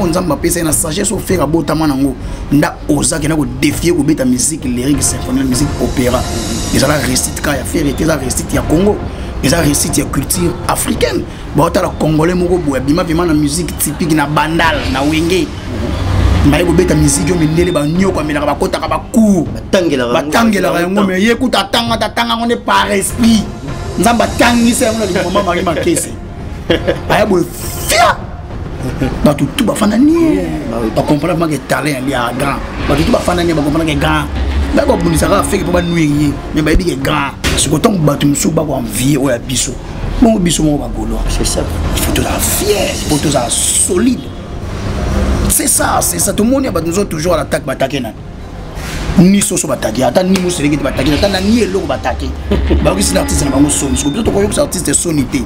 oyo Nzambe apesa ye na sagesse oyo Ferre abotama nango nda oza kenda kodefie kobeta musique lyrique, symphonie, musique opéra. Ezala réussite kaka ya Ferre te, eza réussite ya Congo, eza réussite ya culture africaine. Baotala Congolais moko boye abima vraiment na musique typique na Bandal, na Wenge, baye kobeta musique oyo mindele banyokamelaka, bakotaka bacour, batangelaka yango. Mais ye kuta atanga ta atanga yango nde par esprit. Nzambe atangisa yango na limama Marie Makese. Aya boye, fia bato tu bafanda nie, bacomprendre vraiment ke talent ya grand. Bato tu bafanda nie, bacomprendre ke grand. Bakobundisaka afeki mpo banuire ye, mais bayebi ke grand. Siko ntango bato mosusu bakoenvie oyo ya biso bongo, biso moko bagaulois, C'est ça. Il faut tozala fier, faut tozala solide. C'est ça, c'est ça. Tomoni ya bato mosusu toujours à l'attaque. Batake nani? Ni soso batake, ata ni moseleki te batake, ata na ni eloko batake. Bayokisi na artiste na bango soni. Siko biso tokoyokisa artiste soni te.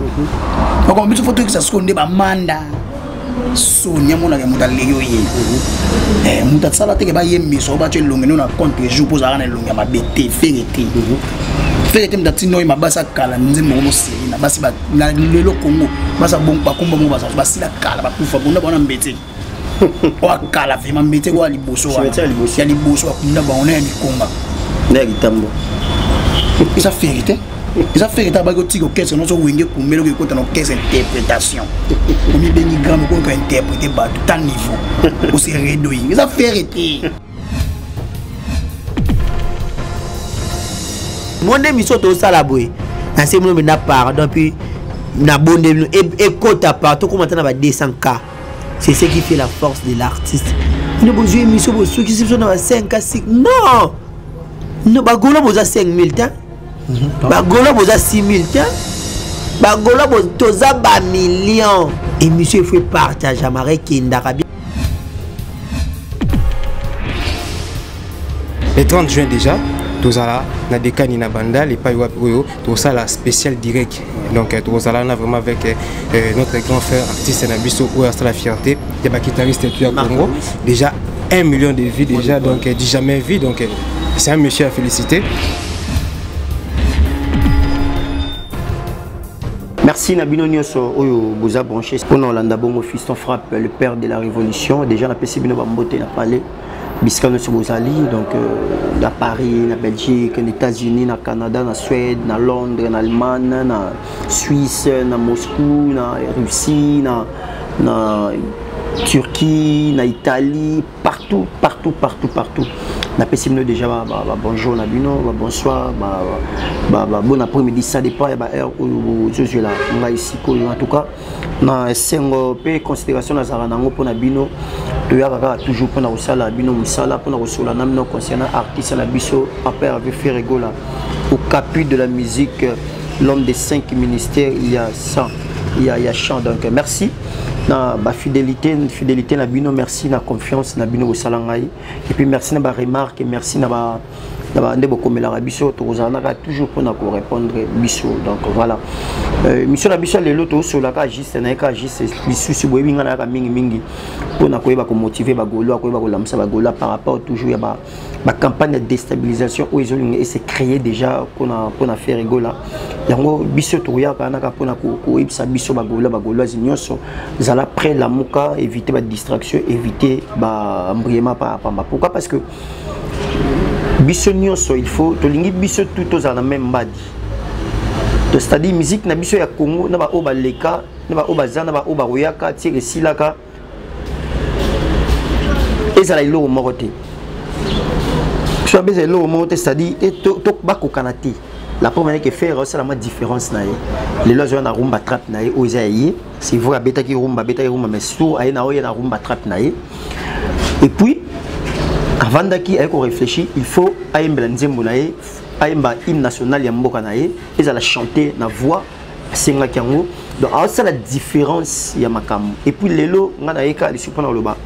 Bakoma biso, fo toyokisa sikoyo nde bamanda soni. Amonaka moto aleki oye, moto asala teke bayembisa oyo batya elongi no na contre jour mpo ozalaka na elongi ya mabe te. Ferre te, Ferre te. Moto atindi oyo mabasi akala nzembo ngo moseli na basi na lelo Congo basa bakomba moko baza basila kala, bakufa bunda bango na mbete oyo akala vraiment, mbete oyo ya liboso wana ya liboso, bakunda bango na ya mikonga. Na ya kitambo. Eza Ferre te, eza Ferre te. Abaki otika orchestre nyonso Wenge kumbeli, oki ekota na orchestre interprétation, omibengi grand, okoyoka interpréter bato ta niveau ose redoyi. Eza Ferre te. Mo nde miso tosala boye, nase bino mpenza pardon, puis nabonde bino ekota partout, okoma ata na ba 200 K. C'est ce qui fait la force de l'artiste. Bino bozwi émission, bosukisi biso na ba 5 k 6. Non, non, bagaulois boza 5000 te, bagaulois boza 6000 te, bagaulois toza bamillion. Émission efo epartage amaka, ekendaka bien. Le 30 juin déjà, tozala na Dekani na Bandal, epai wapi oyo tozala spécial direct. Donc tozala na vraiment avec notre grand frère artiste na biso oyo asala fierté ya baguitariste tu ya Congo, déjà 1 million de vues déjà, donc du jamais vu. Donc c'est un monsieur à féliciter. Merci na bino nyonso oyo boza branché mpona olanda bongo Fiston Frappe, le père de la révolution. Déjà napesi bino bambote na palais, bisika nyonso bozali, donc na Paris, na Belgique, na États-Unis, na Canada, na Suède, na Londres, na Allemagne, na Suisse, na Moscou, na Russie, na Turquie, na Italie, partout, partout, partout, partout. Napesi bino déjà ba bonjour na bino, ba bonsoir, ba bon après-midi, ça dépend ya baheure oyo bozozwela ngai sikoyo. En tout cas, na esengo mpe considération nazalaka nango mpona bino, toyaka kaka toujours mpona kosala bino mosala, mpona kosola na bino concernant artiste na biso, papa Hervé Ferre Gola, au capu de la musique, l'homme des cinq ministères. Il y a 100, il y a chant. Donc merci na bafidélité, fidélité na bino, merci na confiance na bino kosala ngai, et puis merci na baremarque, merci na ba na bande bokomelaka biso. Tokozala toujours mpona korépondre biso. Donc voilà, mission na biso ya lelo, tosolaka juste na ye kaka juste lisusu. Boyebi ngai nayaka mingimingi mpona koyeba komotiver bagaulois, koyeba kolamusa bagaulois par rapport toujours ya bacampagne ya déstabilisation oyo ezolinga ese créer déjà mpona Ferre Gola. Yango biso tokoyaka naka mpona koyebisa biso bagaulois, bagauloise nyonso: zala prêt, lamuka, éviter badistraction, éviter baembrayement pamba. Pourquoi? Parce que biso nyonso, il faut tolingi biso tout tozala na même mbadi, c'est-à-dire musique na biso ya Congo, na baoyo baleka, na baoyo baza, na baoyo bakoyaka tiere esilaka, ezala eloko moko te. So abeza eloko moko te, c'est-à-dire bakokana te. La première année ke Ferre osala mwa différence na ye, lelo azoya na rumba trap na ye oyo eza ya ye. C'est vrai, abetaki rumba, abetaki rumba, mais surtout aye na oyo na rumba trap na ye. Et puis avandaki, aye koréfléchir, il faut ayembela nzembo na ye, ayemba hymne national ya mboka na ye, ezala chanter na voix asengaki yango. Donc aosala différence ya makambo. Et puis lelo ngai nayeka lisusu mpona koloba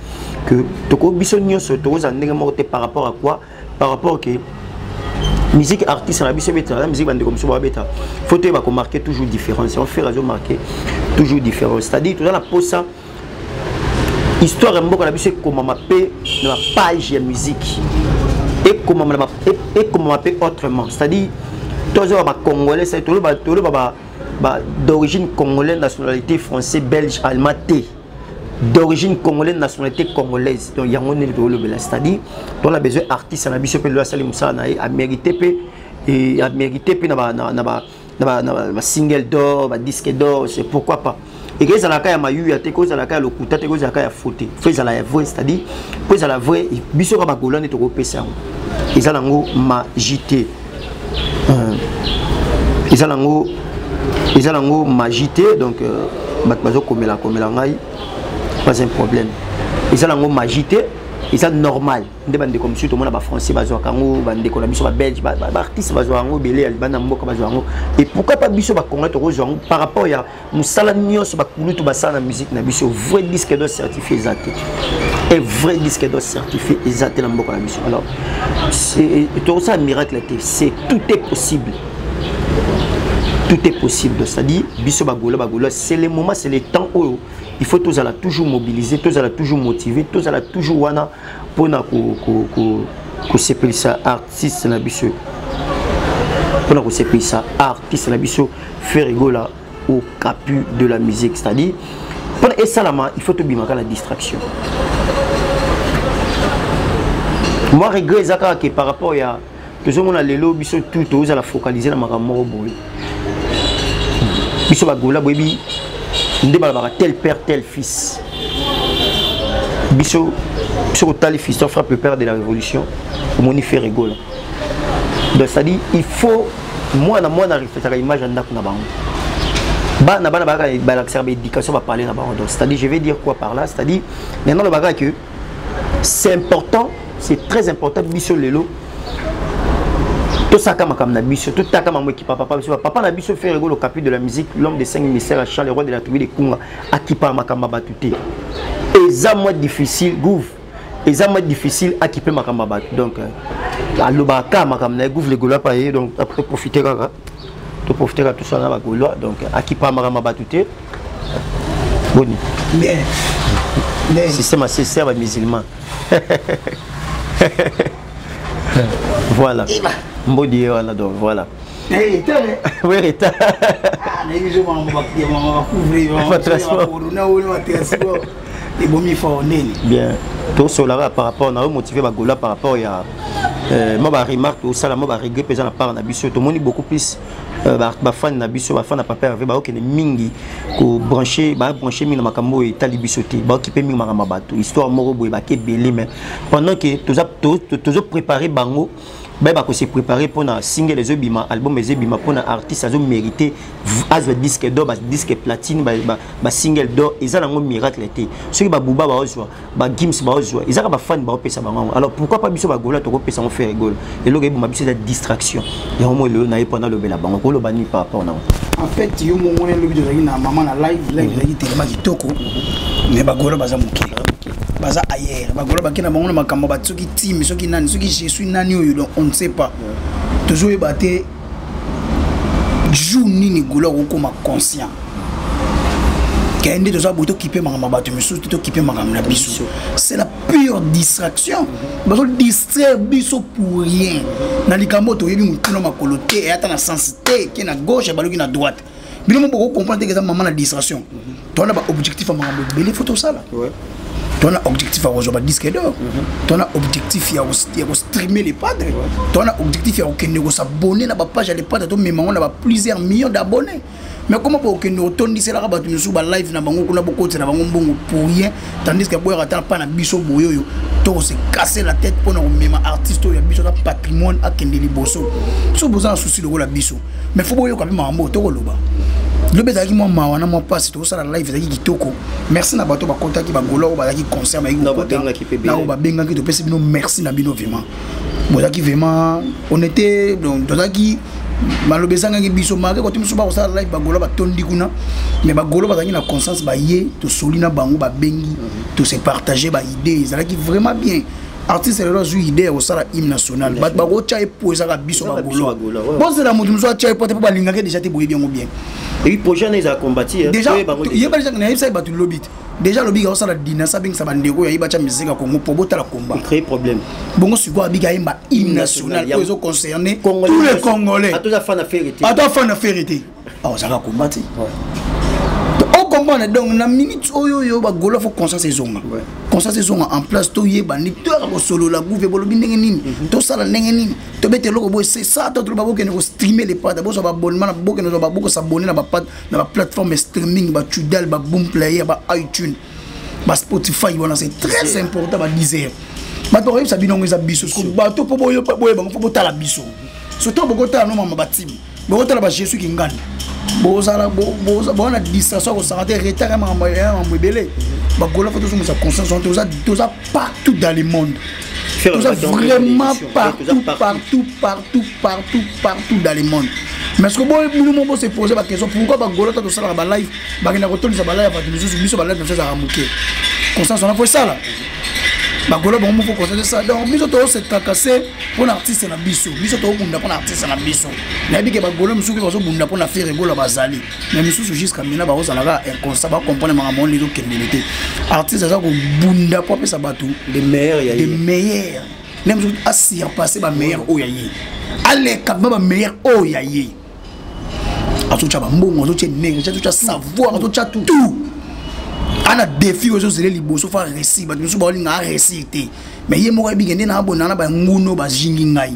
que toko biso nyonso tokozala ndenge moko te. Par rapport à quoi? Par rapport que musique artiste na biso ebetaka na musique bandeko mosusu babeta, faut toyeba komarquer toujours différence. On fait azomarquer toujours différence, c'est-à-dire toza na posa histoire ya mboka na biso ekomama mpe na bapage ya musique, ekomama mpe autrement, c'est-à-dire tozoba bacongolais, toloba d'origine congolais, nationalité français, belge, allemand te. D'origine congolaise, nationalité congolaise. Donc yango nde tolobela, c'est-à-dire on a besoin artiste na biso mpe lelo asali mosala na ye, amérité mpe, amérité mpe na ba single d'or, ba disque d'or. C'est pourquoi pas eke ezalaka ya mayuya te, kozalaka ya lokuta te, kozalaka ya faux te, faut ezala ya vrai. C'est-à-dire po ezala vrai, biso kaka bagaulois nde tokopesa yango. Eza nango magie te, eza nango magie te. Donc bato bazokomela komela ngai, pas un problème. Eza nango magie te, eza normal. Nde bandeko mosusu tomona, bafrançais bazwaka yango, bandeko na biso babelge, baartiste bazwaka yango ebele ya libanda mboka bazwa yango. Et pourquoi pas biso bacongolais tokozwa yango par rapport ya mosala nyonso bakulutu basala na musique na biso? Vrai disque d'or certifié eza te, et vrai disque d'or certifié eza te na mboka na biso. Alors tokosala miracle te, c'est tout est possible, tout est possible. C'est-à-dire biso bagaulois, bagaulois, c'est le moment, c'est le temps oyo il faut tozala toujours mobiliser, tozala toujours motiver, tozala toujours wana mpona kosepelisa artiste na biso, mpona kosepelisa artiste na biso Ferre Gola, okapi de la musique. C'est-à-dire mpona esalama, il faut tobimaka na distraction. Moi, regret eza kaka ke par rapport ya tozomona lelo, biso tout tozala focaliser na makambo moko boye. Biso bagaulois, boyebi nde balobaka tel père, tel fils. Biso soki otali Fiston Frappe, le père de la révolution, omoni Ferre Gola. Donc c'est à dire il faut mwana mwana reflétaka image ya ndako na bango. Bana bana bayaka balakisaka baéducation, baparler na bango. Donc c'est à dire, je vais dire quoi par là? C'est à dire maintenant lobaka que c'est important, c'est très important. Biso lelo tosaka makambo na biso, totaka makambo ekipa papa biso, papa na biso Ferre Gola, okapi de la musique, l'homme de cinq mystères à Charles, le roi de la tribu de Kunga. Akipa makambo ya bato te. Eza mwa difficile, gouve, eza mwa difficile akipe makambo ya bato. Donc alobaka kaka makambo na ye. Gouve le Gaulois pa ye. Donc après profite kaka, toprofite kaka, tosala na bagaulois. Donc akipa makambo ya bato te. Boni? Bien. Système assez ser bamusulman. Voilà, mbodi ye wana. Donc voilà. Oui, retard. Ebomi fort nini? Bien, tosolaka par rapport na omotiver bagaulois, par rapport ya mwa baremarque tosala, mwa baregret mpenza na part na biso. Tomoni beaucoup plus bafani na biso, bafani na papa Hervé, baokende mingi kobrancher, babrancher mingi na makambo oyo etali biso te, baokipe mingi makambo ya bato, histoire moko boye, bake ebele. Mais pendant que tozopréparer bango, bayeba kose préparer mpona single ezobima, album ezobima, mpona artiste azomérite azwa disque d'or, badisque platine, basingle d'or. Eza nango miracle te. Soki babuba baozwa, bagims baozwa, ezaka bafani baopesa bango yango. Alors pourquoi pas biso bagaulois tokopesa yango Ferre Gola? Eloko eboma biso eza distraction. Yango mo elelo na ye mpona alobela bango, koloba nini par rapport nango? En fait, yo mongoni elobi, tozalaki na mama na live. Live ezalaki telema kitoko, mais bagaulois baza moke, baza ailleurs. Bagaulois bake na bango na makambo bato, soki team, soki nani, soki je suis nani oyo. Donc on ne sait pas, tozoyeba te jour nini gaulois akokoma conscient ke nde toza boye. Tokipe makambo ya bato misusu te, tokipe makambo na biso. C'est la pure distraction, bazodistraire biso pour rien na likambo oyo toyebi motuna makolo te, eyata na sens te, ke na gauche ebaluki na droite. Bino mo bokocomprendre te ke eza mama na distraction. Towana baobjectif ya makambo ebele fo tosala. Towana objectif ya kozwa badisque d'or, towana objectif ya kostreamer le padre, towana objectif ya kokende kos'abonner na bapage ya le padre, tomema ngo na ba plusieurs millions d'abonnés. Mais comment bokende otondiselaka bato misusu balive na bango kuna, bokotela bango mbongo pour rien, tandis que boyaka ata mpa na biso boye oyo tokose casser la tête mpona komema artiste oyo ya biso ata patrimoine akende liboso? So boza na souci lokola biso, mais fo boyoka mpe makambo oyo tokoloba. Lobi ezalaki mwa mawa na mwa mpasi. Tokosala live, ezalaki kitoko. Merci na bato bakotaki, bagaulois oyo bazalaki concert, bayaki kokota na oyo babengaki. Topesi bino merci na bino vraiment. Bozalaki vraiment, on était donc, tozalaki, maloba ezangaki biso malgré kote mosusu bakosala live, bagaulois batondi kuna, mais bagaulois bazalaki na conscience, baye, tosoli na bango, babengi, tose partage baidée, ezalaki vraiment bien. Artiste lelo azwi idée ya kosala hymne national, bato bakotya ye po ezaka biso bagaulois. Bozela moto mosusu atya ye po te, mpo balingaki déjà te. Boyebi yango bien. Et puis projet wana ezala combati. Déjà yeba, déjà nayebisaki bato lobi te. Déjà alobiki akosala dynastie, abengisa bandeko oyo ayeba tya musique ya Congo po botala komba. Créer problème. Bongo sikoyo abiki ayemba hymne national oyo ezoconcerne tous les Congolais. Atoza fan affaire te. Ata fan affaire te, awa ozalaka komba te. Comprendre? Donc na minute oyo oyo bagaulois, faut conscience ezonga, conscience ezonga en place. Toyeba nde toyaka kosolola gouve, bolobi ndenge nini, tosala ndenge nini, tobeta eloko boye. C'est ça. To toloba bokende kostreamer le Padre, bozwa baabonnement na bokende ozwa, bokosabonner na baplateforme streaming, baTidal, baBoomplay, ba iTunes, baSpotify wana. C'est très important. Badeezer, bato bakoyebisa bino yango eza biso. Bato mpo boyeba bango, mpo botala biso, surtout bokotala no mama batime, bokotala bajesu kingani, bozala boza na distraction ya kosanga te, retard ya makambo ebele. Bagaulois, faut tozongisa conscience wana. Toza partout dans le monde, toza vraiment partout, partout, partout, partout, partout dans le monde. Mais ce que bino mo bose poser baquestion: pourquoi bagaulois ta tosalaka balive, bakenda kotondisa balive ya bato misusu, biso balive na biso ezalaka moke? Conscience wana faut esala. Bagaulois bango moko, conscience esala. Donc biso tozose tracasser mpona artiste na biso, biso tozobunda mpona artiste na biso. Nayebi ke bagaulois mosusu mpe bazobunda mpona Ferre Gola bazali, mais misusu jusqu'à maintenant bakozalaka inconscient, bacomprendre makambo wana ezokendele te. Artiste aza kobunda mpo apesa bato les meilleurs ya les meilleurs, nde mosusu asurpasse bameilleur oyo ya ye, aleka ba bameilleur oyo ya ye. Azotya bambongo, azotya énergie, azotya savoir, azotya tout. Ana défi oyo ezozela liboso, faut aréussir. Bato mosusu baolinga aréussir te, mais ye moko ayebike nde na abonana na banguno bazingi ngai.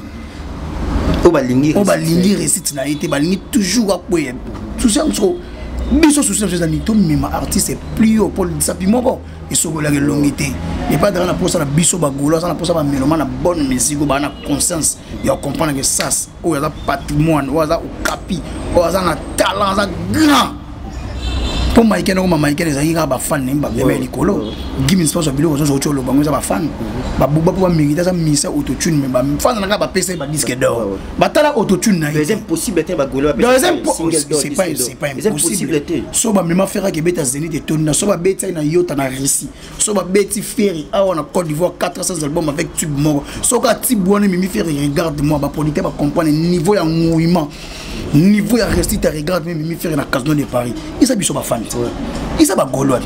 Oyo balingi oyo balingi réussite na ye te, balingi toujours akweya. Souci ya mosuku biso, souci na biso ezali tomema artiste plus haut, mpo lisapi moko esokolaka elongi te. Epadaka na mposa na biso bagaulois, aza na mposa bamélomanes na bonne musique, oyo baa na conscience ya comprendre ke sas oyo aza patrimoine, oyo aza okapi, oyo aza na talent, aza grand. Mpo Maiken okoma Maiken, ezalaki kaka bafan na ye bamema ya likolo. Gims mposo biloko nyonso oti oloba ngo eza bafan babuba mpo bamérite. Aza ministère autotune, mais bafan na kaka bapesa ye badisque d'or, batala autotune na ye. Eza impossible te, bagaulois. C'est pas impossible. So bamema Ferre aki ebeta Zénith etondi na, so babeti ai na Yota na Russie, so babeti Ferre awa na Côte d'Ivoire, 400 album avec tube moko, soki atube wana ememi Ferre, regarde moi, baproducteur bacomprendre niveau ya ngouillement, niveau ya réussite ya regarde mememi Ferre na Casino de Paris. Eza biso bafani te, eza bagaulois.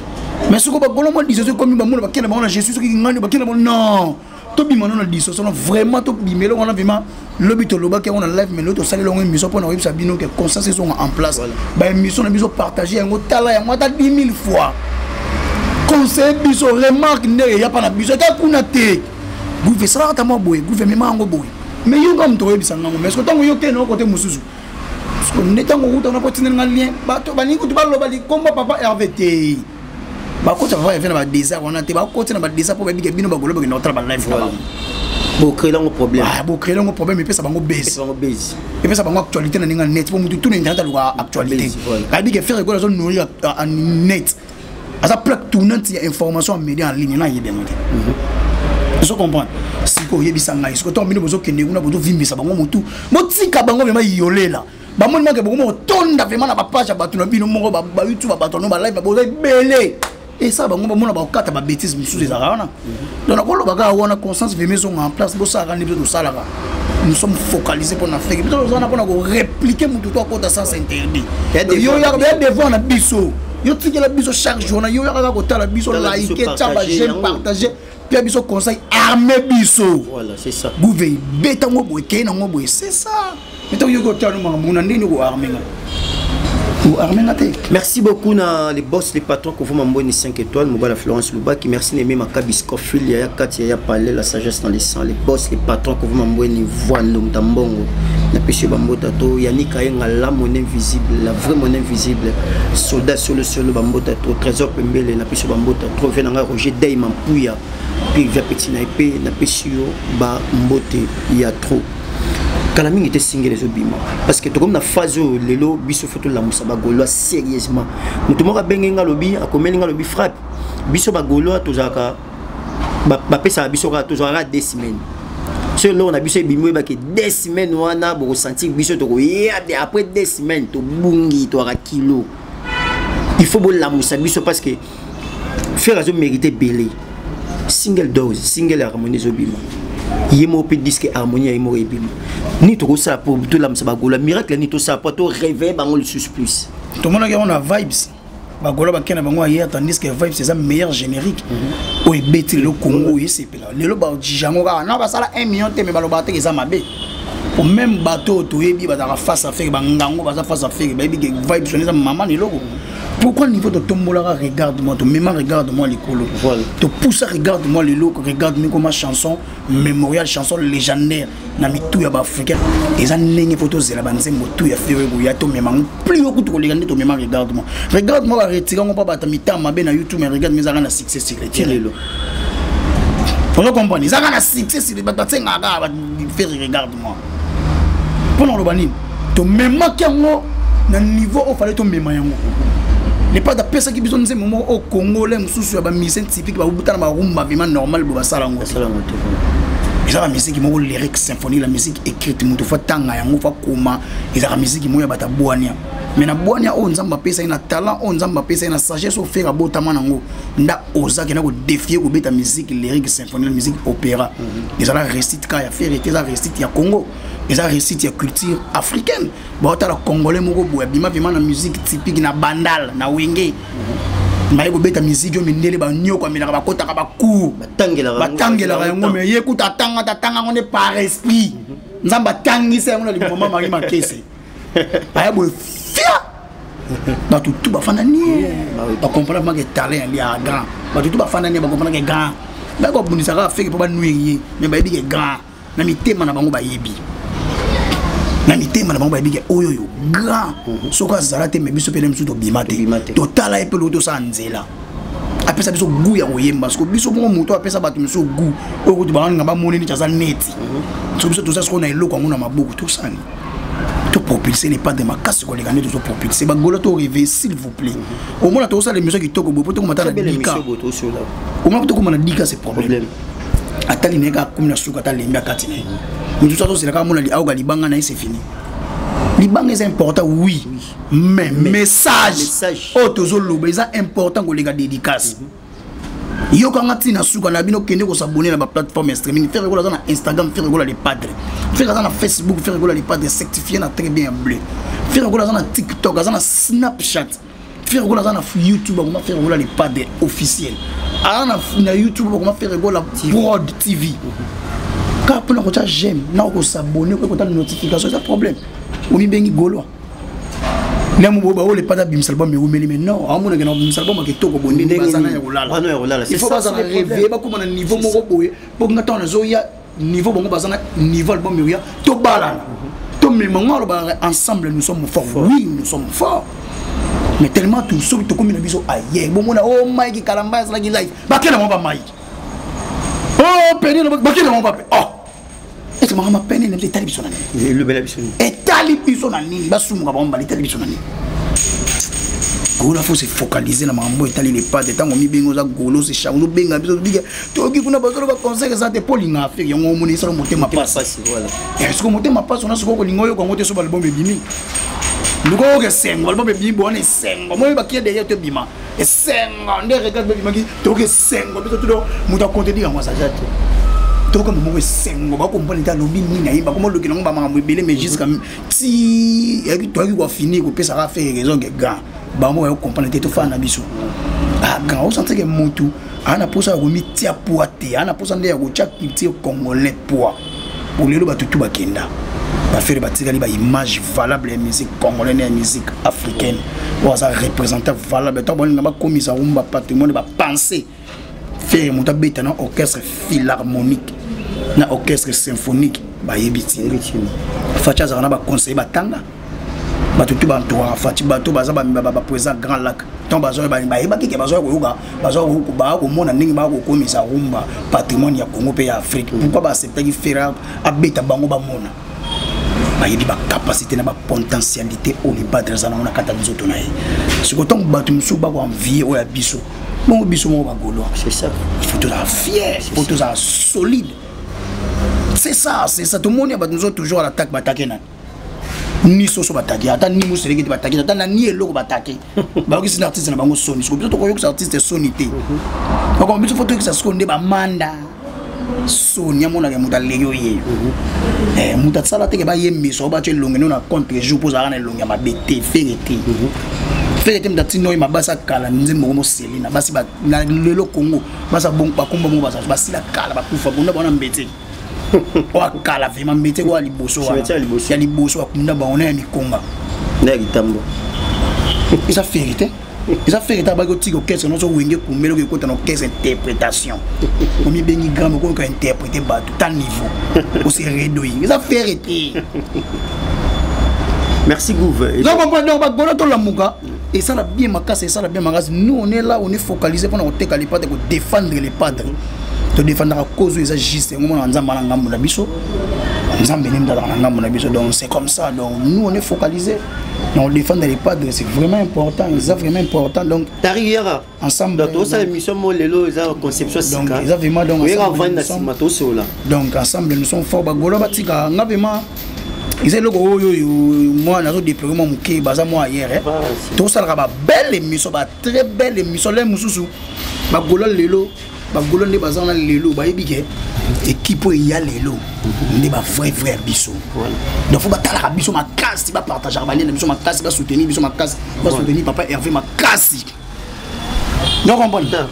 Mais soki bagaulois mwa diso ekomi, bamona bakende bango na Jésus, soki ngani bakende bango, non, tobima no na diso sono vraiment, tobima eloko wana vraiment. Lobi tolobaki yango na live, mais lobi tosaleli yango émission mpona koyebisa bino ke conscience ezonga en place. Baémission na biso, partage yango, tala yango ata 10 000 fois, conseille biso, remarque nde eya mpa na biso, ata kuna te. Gouve esalaka ata mwa boye, gouve mema yango boye, mais yo nga moto oyebisa ngango. Mais soki ntango yo kende kote mosusu, nde ntango okuta wana po tindeli nga lien, bato balingi kutu baloba likombo papa Herve te, bakota papa Herve na badésert wana te, bakota na badésert mpo babike bino bagaulois bakenda kotala balive na bango. Bocréer yango problème. Bocréer yango problème, epesa bango base, epesa bango actualité na ndenge net, mpo mutu tuna internet aluka actualité. Ayebi ke Ferre Gola azonourrir net, aza plaque tournante ya information ya média en ligne, na ayebi yango te. Ozo comprendre? Sikoyo oyebisa ngai, sikoyo ntango bino bozokende kuna, bozovimbisa bango motu, botika bango vraiment yolela. Bamoni make bokoma kotonda vraiment na bapage ya bato na bino moko, bayoutube ya bato no, balive boza ebele, esala bango bamona bakokata babêtise mosusu ezalaka wana. Donc nakoloba kaka wana, conscience vraiment ezonga en place. Bosalaka nde biso tosalaka, nous sommes focalisés mpona Afrique. Biso toza wana mpona korépliquer motu to akota sens interdit. Yo yaka ya devoir na biso, yo tikela biso chaque jour na yo, yaka kaka kotala biso, like, tia baj'aime, partage, pia biso conseil, armé biso. Voilà, c'est ça. Gouve, betango boye, kei nango boye, c'est ça. Mais ntango yoki otala no makambo na ndenge koarme nga, koarme nga te. Merci beaucoup na les boss, les patrons, Kovoma Mboni 5 étoiles, Mobala Florence Lubaki, merci Némé Makabi Scofield, Yaya Kati, Yaya Palais, la sagesse dans les sangs, les boss, les patrons, Kovoma Mboni, Voando Mtambongo, na pêché Bambota to, Yannick Ayenga, la monnaie invisible, la vraie monnaie invisible, soldat solo solo Bambota to, Trésor Pembele, na pêché Bambota to, Venanga Roger Dayman Pouya, puis via Petit na épée, na pêché yo Bambote, ya trop. Kala mingi te single ezobima, parce que tokomi na phase oyo lelo biso faut tolamusa bagaulois sérieusement. Moto moko abenge nga, alobi, akomeli nga, alobi: "Frappe, biso bagaulois tozalaka, bapesaka biso kaka, tozalaka 2 semaines. So eloko na biso ebimi, oyebaki 2 semaines wana bokosentir biso tokoya. Après 2 semaines tobungi, toyaka kilo. Il faut bolamusa biso, parce que Ferre azomérite ebele. Single d'or, single harmonie ezobima, ye moko mpe disque harmonie ya ye moko ebima. Nini tokosala po tolamisa bagaulois? Miracle nini tosala po to réveille bango lisusu plus?" Tomonaki yango na Vibes, bagaulois bakende bango ayer, tandis que Vibes eza meilleur générique oyo ebeti lelo Congo, oyo esepela lelo. Bajuge yango kaka na basala 1 million te, mais balobaka teke eza mabe po même bato oyo toyebi bazalaka face à Ferre, bangango baza face à Ferre, bayebi ke Vibes wana eza mama na eloko. Pourquoi niveau totombolaka Regarde moi, tomema Regarde moi likolo, topusa Regarde moi lelo, Regarde moi koma chanson mémorial, chanson légendaire na mitu ya baafricain. Eza ndenge fo tozela banzembo tu ya Ferre boya, tomema yango plus okutu koleka nde tomema Regarde moi. Regarde moi baretira yango mpa bato mitama mabe na YouTube, mais Regarde moi ezaka na succès sur le lelo. Ozo comprendre, ezaka na succès sur bato basengaka kaka Ferre Regarde moi. Mpona koloba nini, tomemaki yango na niveau oyo fallait tomema yango. Le Padre apesaki biso nzembo moko oyo congolais mosusu ya bamusicien typique babuta na barumba vraiment normal bo basala yango. Eza bamusiki moko lyrique symphonie, la musique écrite, moto fa tanga yango, fa koma. Ezalaka musiki moko ya bato abwania, mais na bwania oyo Nzambe apesa ye, na talent oyo Nzambe apesa ye, na sagesse oyo Ferre abotama nango, nda ozaki na kodéfier kobeta musique lyrique symphonie, la musique opéra. Ezala réussite kaka ya Ferre te, eza réussite ya Congo, eza réussite ya culture africaine. Baotala congolais moko boye abima vraiment na musique typique na Bandal, na Wenge, baye kobeta musique oyo mindele banyoko amelaka, bakotaka bacour, batangelaka yango, mais ye kuta atanga ta atanga yango nde par esprit. Nzambe atangisa yango na limoma Marie Makese, aya boye fia, bato tu bafanda nie, bacomprendre vraiment ke talent ya grand. Bato tu bafanda nie, bacomprendre ke grand bakobundisaka Afrique mpo banuire ye, mais bayebi ke grand na mitema na bango, bayebi na mitema na bango, bayebi ke oyo oyo grand. Soki azala te, me biso mpe mosusu tobima te. Totala ye mpe loko tosala nzela, apesa biso goût ya koyemba. Siko biso moko moto apesa bato mosusu goût oyo kutu baninga bamoni neti aza neti. So biso toza sikoyo na eloko yango na maboko, tosani topropulse Le Padre makasi koleka nde tozopropulse bagolo. To rêve, s'il vous plaît. Omona tozosala émission kitoko boye po tokoma ta na dika, omona po tokoma na dika, c'est problème. Atali na ye kaka komi na suka, ata alembi akati na ye. Mosusu azozela kaka mona aoka libanga na ye, c'est fini. Libanga eza important, oui, mais message oyo tozoloba eza important koleka dédicace. Yokanga ntina suka na bino, kende kos'abonner na baplateforme ya streaming. Ferre Gola aza na Instagram, Ferre Gola le Padre. Ferre aza na Facebook, Ferre Gola le Padre, certifié na très bien bleu. Ferre Gola aza na TikTok, aza na Snapchat. Ferre Gola aza na YouTube, bakoma Ferre Gola le Padre officiel. Aza na YouTube, bakoma Ferre Gola Prod TV. Kaka mpona kotya j'aime na kos'abonner, koki kota notification, eza problème. Omibengi gaulois ndenge mo baoyo Le Padre abimisa album eumeli, mais non, aomonake na abimisa album akitoko boye ndenge bazana ya kolala. Il faut bazala réveillé, bakóma na niveau moko boye mpo nga ntango nazoya niveau bango baza na niveau album eoya, tobalana, tomema ngo. Alobaka ensemble nous sommes forts. Oui, nous sommes forts, mais tellement tout soki tokomi na biso aye bomona o Mike Kalamba azalaki live, bakela bango bamike o peni, bakela bango bape oh ete makambo pene na biso etali biso na nini? Elobela biso nini? Etali biso na nini? Basumuka bango mbala, etali biso na nini? Gola faut se focaliser na makambo etali Le Padre. Ntango mibengi oza golo, se change, ozobenga biso bike, toyoki kuna bazoloba concert eza te mpo olinga Afrique yango. Omoni esala motema pasi. Siko motema pasi wana, sikoyo kolinga oyoka yango te. So balbum ebimi, luka oyoka esengo. Album ebimi bo wana esengo moi bakie derrière to ebima esengo nde Regarde bebimaki, toyoka esengo biso tudo. Moto akontredire yango azaza te. Toyoka moko esengo, bakompane te alobi nini, ayemba koma oloki nango bamakambo ebele, mais jusqu'à ti toyaki kofinir kopesaka affaire raison ke grand bango bayo comprendre te. Tofana na biso, ah grand osentir ke motu aa na mposa ya komitia poids te, aa na mposa nde ya kotia culture congolais poids. Po lelo bato tu bakenda, baFerre batikali baimage valable ya musique congolais na ya musique africaine oyo aza représentant valable. Ntango balinga bakomisa rumba patrimoine, bapense Ferre moto abeta na orchestre philharmonique, na orchestre symphonique, bayebi ntina. Fatshi azalaka na baconseiller batanga, bato tu bantouraka Fatshi, bato baza baprésident Grand Lac. Ntango bazoya, bayebaki ke bazoya koyoka, bazoya komona ndenge baya kokomisa rumba patrimoine ya Congo mpe ya Afrique. Pourquoi baacceptaki Ferre abeta? Bango bamona, bayebi bacapacité na bapotentialité oyo Le Padre aza nango na kati ya nzoto na ye. Sikoyo ntango bato mosusu bakoenvie oyo ya biso bongo, biso moko bagaulois, C'est ça. Il faut tozala fier, il faut tozala solide. C'est ça, c'est ça. Tomoni ya bato mosusu toujours à l'attaque, batake nani ni soso, batake ata ni moseleki te, batake ata na ni eloko, batake bayokisi na artiste na bango soni. Siko biso tokoyokisa artiste soni te. Bakoma biso fo toyokisa sikoyo nde bamanda soni. Amonaka moto aleki oye, moto asala teke bayembisa oyo batya elongi no na contre jour mpo ozalaka na elongi ya mabe te. Ferre te, Ferre te. Moto atindi oyo mabasi akala nzembo ngo moselina basi na lelo Congo basa bakomba moko basila kala, bakufa bunda bango na mbete oyo akala vraiment, mbete oyo ya liboso wana ya liboso, bakunda bango na ya mikonga na ya kitambo. Eza Ferre te. Eza Ferre ta baki otika orchestre nyonso Wenge kumbele okekota na orchestre interprétation. Omibengi grand okoyoka interpréter bato ta niveau. Ose redoyi. Eza Ferre te. Merci Gouv. Donc comprendre donc bagolo tolamuka esala bien makasi, esala bien makasi. Nous, on est là, on est focalisé mpona koteka les padres, kodéfendre les padres. Todéfendaka cause oyo eza juste. Yango mona Nzambe na ngambo na biso, Nzambe nde azalaka na ngambo na biso. Donc c'est comme ça. Donc nous, on est focalisé donc défendre les padres, c'est vraiment important, eza vraiment important. Donc Tari yaka. Ensemble. Donc tosala émission mo lelo eza conception donc sika. Eza vraiment donc oyeka ensemble, vandi na nous sommes- nsima tosola. Donc ensemble nous sommes forts. Bagolo batika nga vraiment eza eloko oyo oyo mwa nazodéplorer mwa moke, baza mwa ailleurs. Tosalaka babelle émission, ba très belle émission. Le mosusu bagolo lelo, bagolo nde baza wana lelo, bayebi ke équipe oyo eya lelo nde bavrai vrai ya biso. Donc faut batalaka biso makasi, bapartageaka balien na biso makasi, basoutenir biso makasi, basoutenir papa Hervé makasi. Donc comprendre,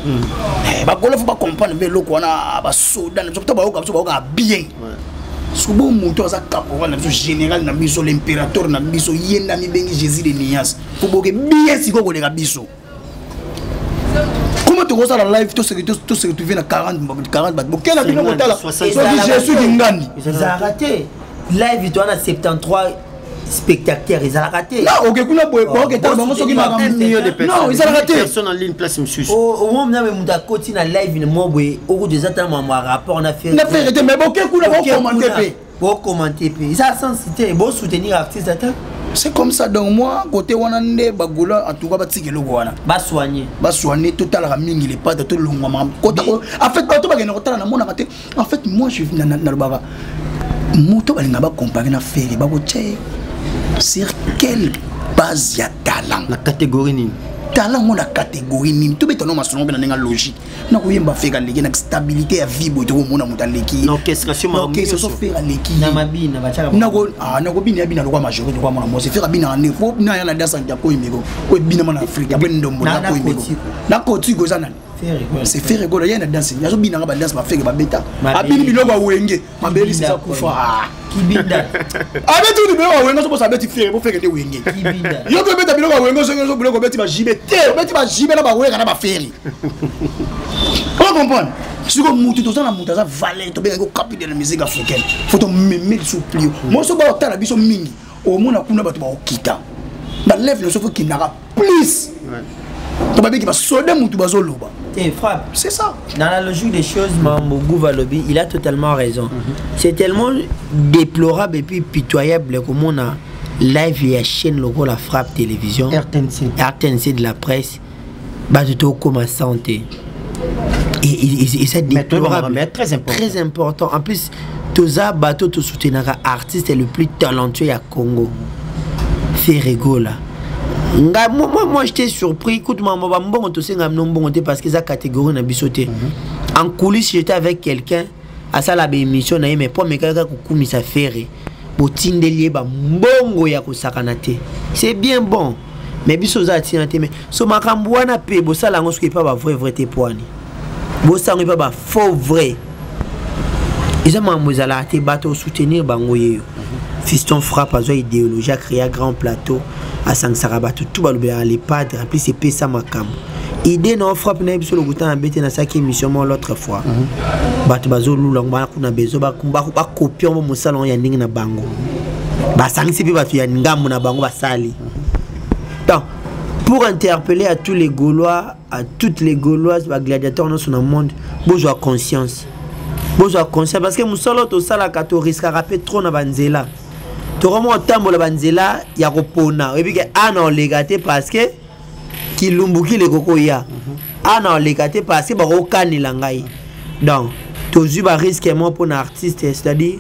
bagolo faut bacomprendre mpe eloko wana. Basoda na biso to bayoka biso, bayokaka bien. Soki bo moto aza caporal na biso, général na biso, l'impérateur na biso, ye nde amibengi Jésus de nuance. Faut boke bien sikoyo koleka biso. Comment tokosala live, tose retrouve na 40 40 bato bokenda bino kotala soki Jésus kingandi? Ezalaka te. Live to wana 73 spectateurs ezalaka te. Non, oke kuna boye, baoketala bango soki non, ezalaka te. Personne en ligne, place mosusu. Omona me moto akoti na live na mo boye, okutu eza tala mambo ya rapport na Ferre na Ferre te. Mais boke kuna, bokomante mpe. Bokomante mpe, eza sens te. Bosoutenir artiste ata. C'est comme ça. Donc moi, côté wana nde bagola, en tout cas batika eloko wana. Basoigne. Basoigne. Totalaka mingi le padre, tolongwa kota. En fait, bato bakende kotala, namonaka te. En fait, moi, je nalobaka moto balinga bacompare na Ferre, bakotia ye sur quelle base ya talent? Na catégorie nini? Talent ngo na catégorie nini? Tobeta no masolo mpe na ndenge logique. Na koyemba, Ferre aleki. Na stabilité ya vie boye, tokomona moto aleki. Na orchestration. Orchestration, Ferre aleki. Na mabina batiaka. Nakobina ya bina lokwa majorité, lokwa mwana mwasi. Ferre abinaka nde fo na ya na danse ya koyembeko oyo ebinama na Afrique apres ndombo na koyembeko na kotiko eza nani? C'est Ferre Gola. Ye na danse azobinanga badanse, baFerre babeta, abini biloko ya Wenge mabelisi eza kufa. Kibinda. Abeti kutu biloko ya Wenge, sobosa abeti Ferre po Ferre nde Wenge. Yo mpe obeta biloko ya Wenge, soki so biloko obeti bajibe te, obeti bajibe na baweka na baFerre. Ocomprendre sikoyo mutu toza na mutu aza valet, tobengaki okapi de la musique africaine. Faut tomeme lisusu plio moso baotala biso mingi. Omona kuna bato baokita balève nyonso, faut kindaka plus to babeki basoda mutu bazoloba. Eh, frappe. C'est ça. Dans la logique des choses, Mambo Alobi, il a totalement raison. C'est tellement déplorable et puis pitoyable comme on a live et chaîne logo la Frappe Télévision. RTNC. RTNC de la presse. Bah, tout comme santé. Et c'est déplorable. Mais très important. Très important. En plus, toza bato tosoutenaka artiste le plus talentueux ya Congo, Ferre Gola. Nga moi, j'étais surpris. Écoute, maman, bambongo tosenga no mbongo te parce que eza catégorie na biso te. En coulisses, j'étais avec quelqu'un asala ba émission na ye, mais po amekaka kokumisa Ferre, botindeli ye bambongo ya kosakana te. C'est bien bon, mais biso oza ntina te. Mais so makambo wana mpe bosala yango soki epa bavrai vrai te, po wani bosala yango epa bafaux vrai, eza makambo ezalaka te. Bato osoutenir bango yeyo. Fiston Frappe azwa idéologie, acréa grand plateau, asangisaka bato tu balobelaka le padre. En plus epesa makambo idée na Frappe na ye. Biso lokuta na bete nasalaki émission mo l'autre fois, bato bazolula yango bana kuna bezo bakopia ngo mosala yango ya ndenge na bango, basangisi mpe bato ya ngambo na bango basali. Donc pour interpeller à tous les Gaulois, à toutes les Gauloises, bagladiateurs nyonso na monde, bozwa conscience, bozwa conscience, parce que mosala oyo tosalaka, toriskaka mpe trop na banzela. Tokoma kotambola banzela ya kopona, oyebi ke ana oleka te parce que kilumbukile ekokoya, ana oleka te parce que bakokanela ngai. Donc tozwi barisque mo mpona artiste, c'est-à-dire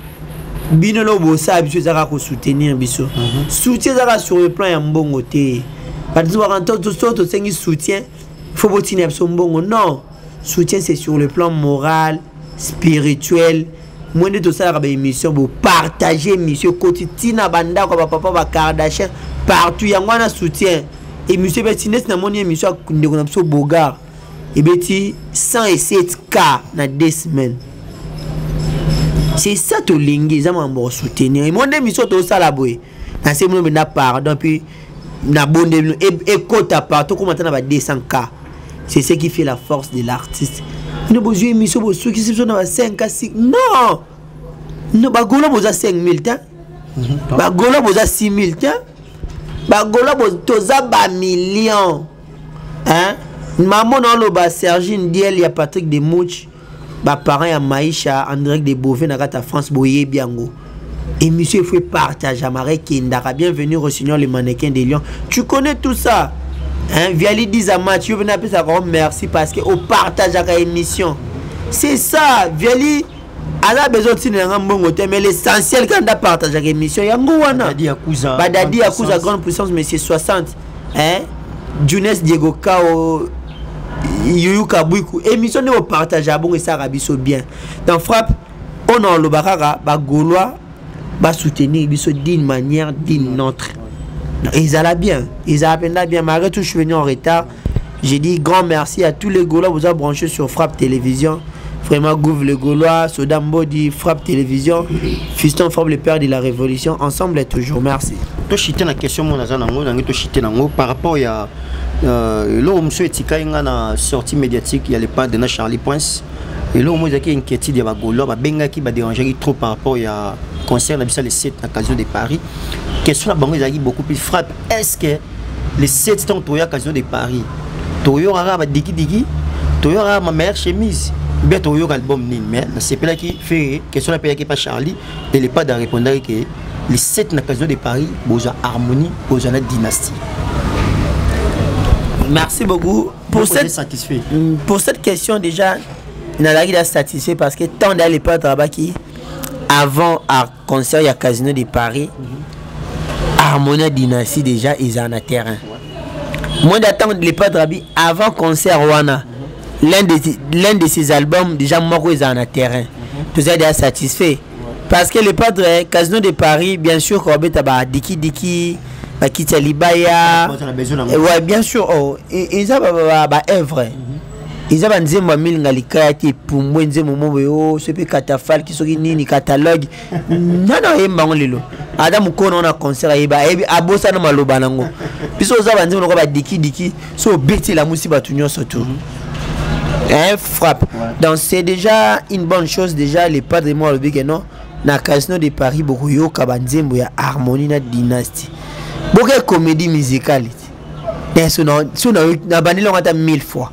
bino lo bosala biso ezaka kosoutenir biso. Soutien ezaka sur le plan ya mbongo te. Bato so tosengi soutien, faut botina biso mbongo. Non, soutien, c'est sur le plan moral, spirituel. Moi nde tosalaka baémission, bopartage émission ekoti ntina bandako ya bapapa baKardashian partout. Yango wana soutien. Émission ebeti neti namoni émission ya ndeko na biso Bogar, ebeti 107 K na 2 semaines. C'est ça tolingi, eza makambo kosoutenir. Emo nde émission tosala boye na se mino mpenza, pardon. Puis Na bonde ekota partout koma ata na ba 200K. C'est ce qui fait la force de l'artiste. Bino bozwi émission, bosukisi biso na ba 5K, 6. Non, non, bagolo boza 5000 te, bagolo boza 6000 te, bagolo toza bamillion, hein? Mamo na oloba Sergine Diel ya Patrick de Mouch, baparent ya Maisha en direct de Beauvais na kati ya France, boyebi yango. Émission, il faut partager, ekendaka. Bienvenue Rossignol, le mannequin de Lyon, tu connais tout ça, hein? Viali 10 à match, yo vena apesaka merci parce que opartageaka émission, c'est ça. Viali aza besoin ntina yanga mbongo te, mais l'essentiel kaka nda partageaka émission yango wana. Badadi Yakuza, grande puissance, monsieur 60, hein? Junes Diego Kao, Yuyu Kabwiku, émission nde opartage bongo esalaka biso bien. Dans Frappe oyo na oloba kaka, bagaulois basoutenir biso d'une manière, d'une autre, ezala bien, ezala mpenza bien. Malgré tout, je suis venu en retard. J'ai dit grand merci à tous les Gaulois, vous avez branché sur Frappe Télévision. Vraiment, Gouve le Gaulois, Sodam Body, Frappe Télévision, Fiston Frappe, le père de la révolution, ensemble et toujours. Merci. Toshite na question mo naza nango, nangi toshite nango par rapport ya eloko mosusu etikali nga na sortie médiatique ya le padre na Charlie Prince. Eloko mo ezalaki inquiétude ya bagaulois, babengaki, badérangeaki trop par rapport ya concert na biso le 7 na Casino de Paris. Question na bango ezalaki beaucoup plus: Frappe, est ce que le 7, ntango toya Casino de Paris, toyokaka badikidiki, toyokaka ma meilleure chemise, bien toyoka album nini? Mais nasepelaki Ferre, question napeyaki pa Charlie et le padre arépondaki ke le 7 na Casino de Paris, bozwa Harmonie, bozwa na Dynastie. Merci beaucoup pour cette satisfait. Pour cette question, déjà nazalaki da satisfait parce que tant d'aller pas travailler avant à concert ya Casino de Paris, Harmonie, Dynastie déjà eza na terrain. Moi d'attendre le padre abi avant concert wana, l'un de ses albums déjà moko eza na terrain, toza déjà satisfait parce que le padre, Casino de Paris, bien sûr kobeta ba diki diki, bakiti ya libaya. Ouais, bien sûr. Oh, eza ba œuvre, eza banzembo ya milinga likaya te, epumbwe nzembo mo boye o so mpe catafalque, soki nini, catalogue nani ayemba yango lelo? Ata mokolo na concert ayeba, ayebi, abosana maloba nango. Biso oza banzembo lokola badikidiki, so obeti, elamusi bato nyonso tu, hein, Frappe. Donc c'est déjà une bonne chose. Déjà le padre mo alobi ke non, na Casino de Paris bokoyoka banzembo ya Harmonie na Dynastie, boke comédie musicale te. So nabandeli yango ata mille fois,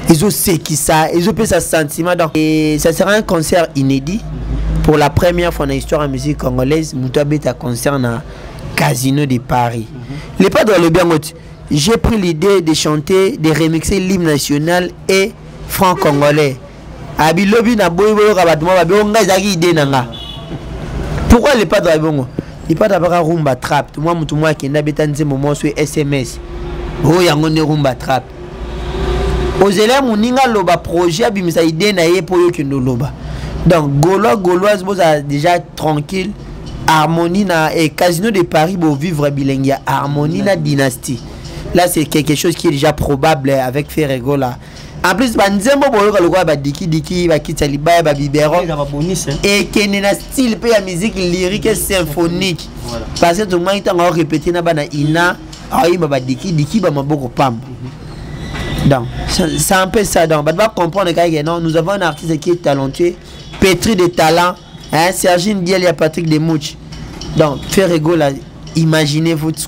ezosekisa, ezopesa sentiment. Donc, et ça sera un concert inédit pour la première fois dans l'histoire de la musique congolaise, moto abeta concert na Casino de Paris. Le padre alobi yango ti: j'ai pris l'idée de chanter, de remixer l'hymne national et franc congolais. Abi lobi na boyi boyoka bato mwa babi ngai ezalaki idée na nga. Pourquoi le padre abi bongo? Le padre abaka rumba trap, mwa motu mwa akende abeta nzembo mwa so SMS oyo, yango nde rumba trap. Ozela moninga aloba projet, abimisa idée na ye mpo oyo okende oloba. Donc Gaulois, Gauloise, bozala déjà tranquille. Harmonie na et Casino de Paris, bovivre bilengi ya Harmonie na Dynastie. Là, c'est quelque chose qui est déjà probable avec Ferre Gola. En plus, banzembo boyoka lokola badikidiki, bakiti ya libaya, babiberon, ekende na style mpe ya musique lyrique et symphonique, parce que tomaki ntango aorépété na bana ina, aoyimba badikidiki, bamaboko pamba. Donc c'est un peu ça. Donc bato bacomprendre kaka que non, nous avons un artiste qui est talentueux, pétri de talent, hein, Sergine Diel ya Patrick Demouch. Donc Ferre Gola, imaginez-vous ce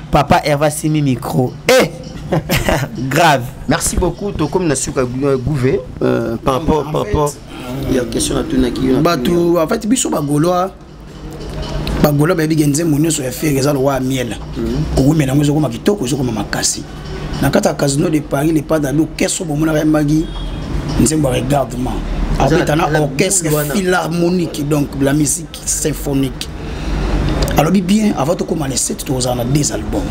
papa Herva simi micro eh grave. Merci beaucoup. Tokomi na suka, Gouve, par rapport ya question natunaki. Bato, en fait, biso bagaulois, bagaulois bayebi ke nzembo nyonso ya Ferre eza lokola miel, kowumela yango ezokoma kitoko, ezokoma makasi. Na kati ya Casino de Paris, le padre abi orchestre bomonaka yembaki nzembo ya regardement, abeta na orchestre philharmonique, donc la musique symphonique. Alobi bien, avant tokóma le 7, tokozala na deux albums.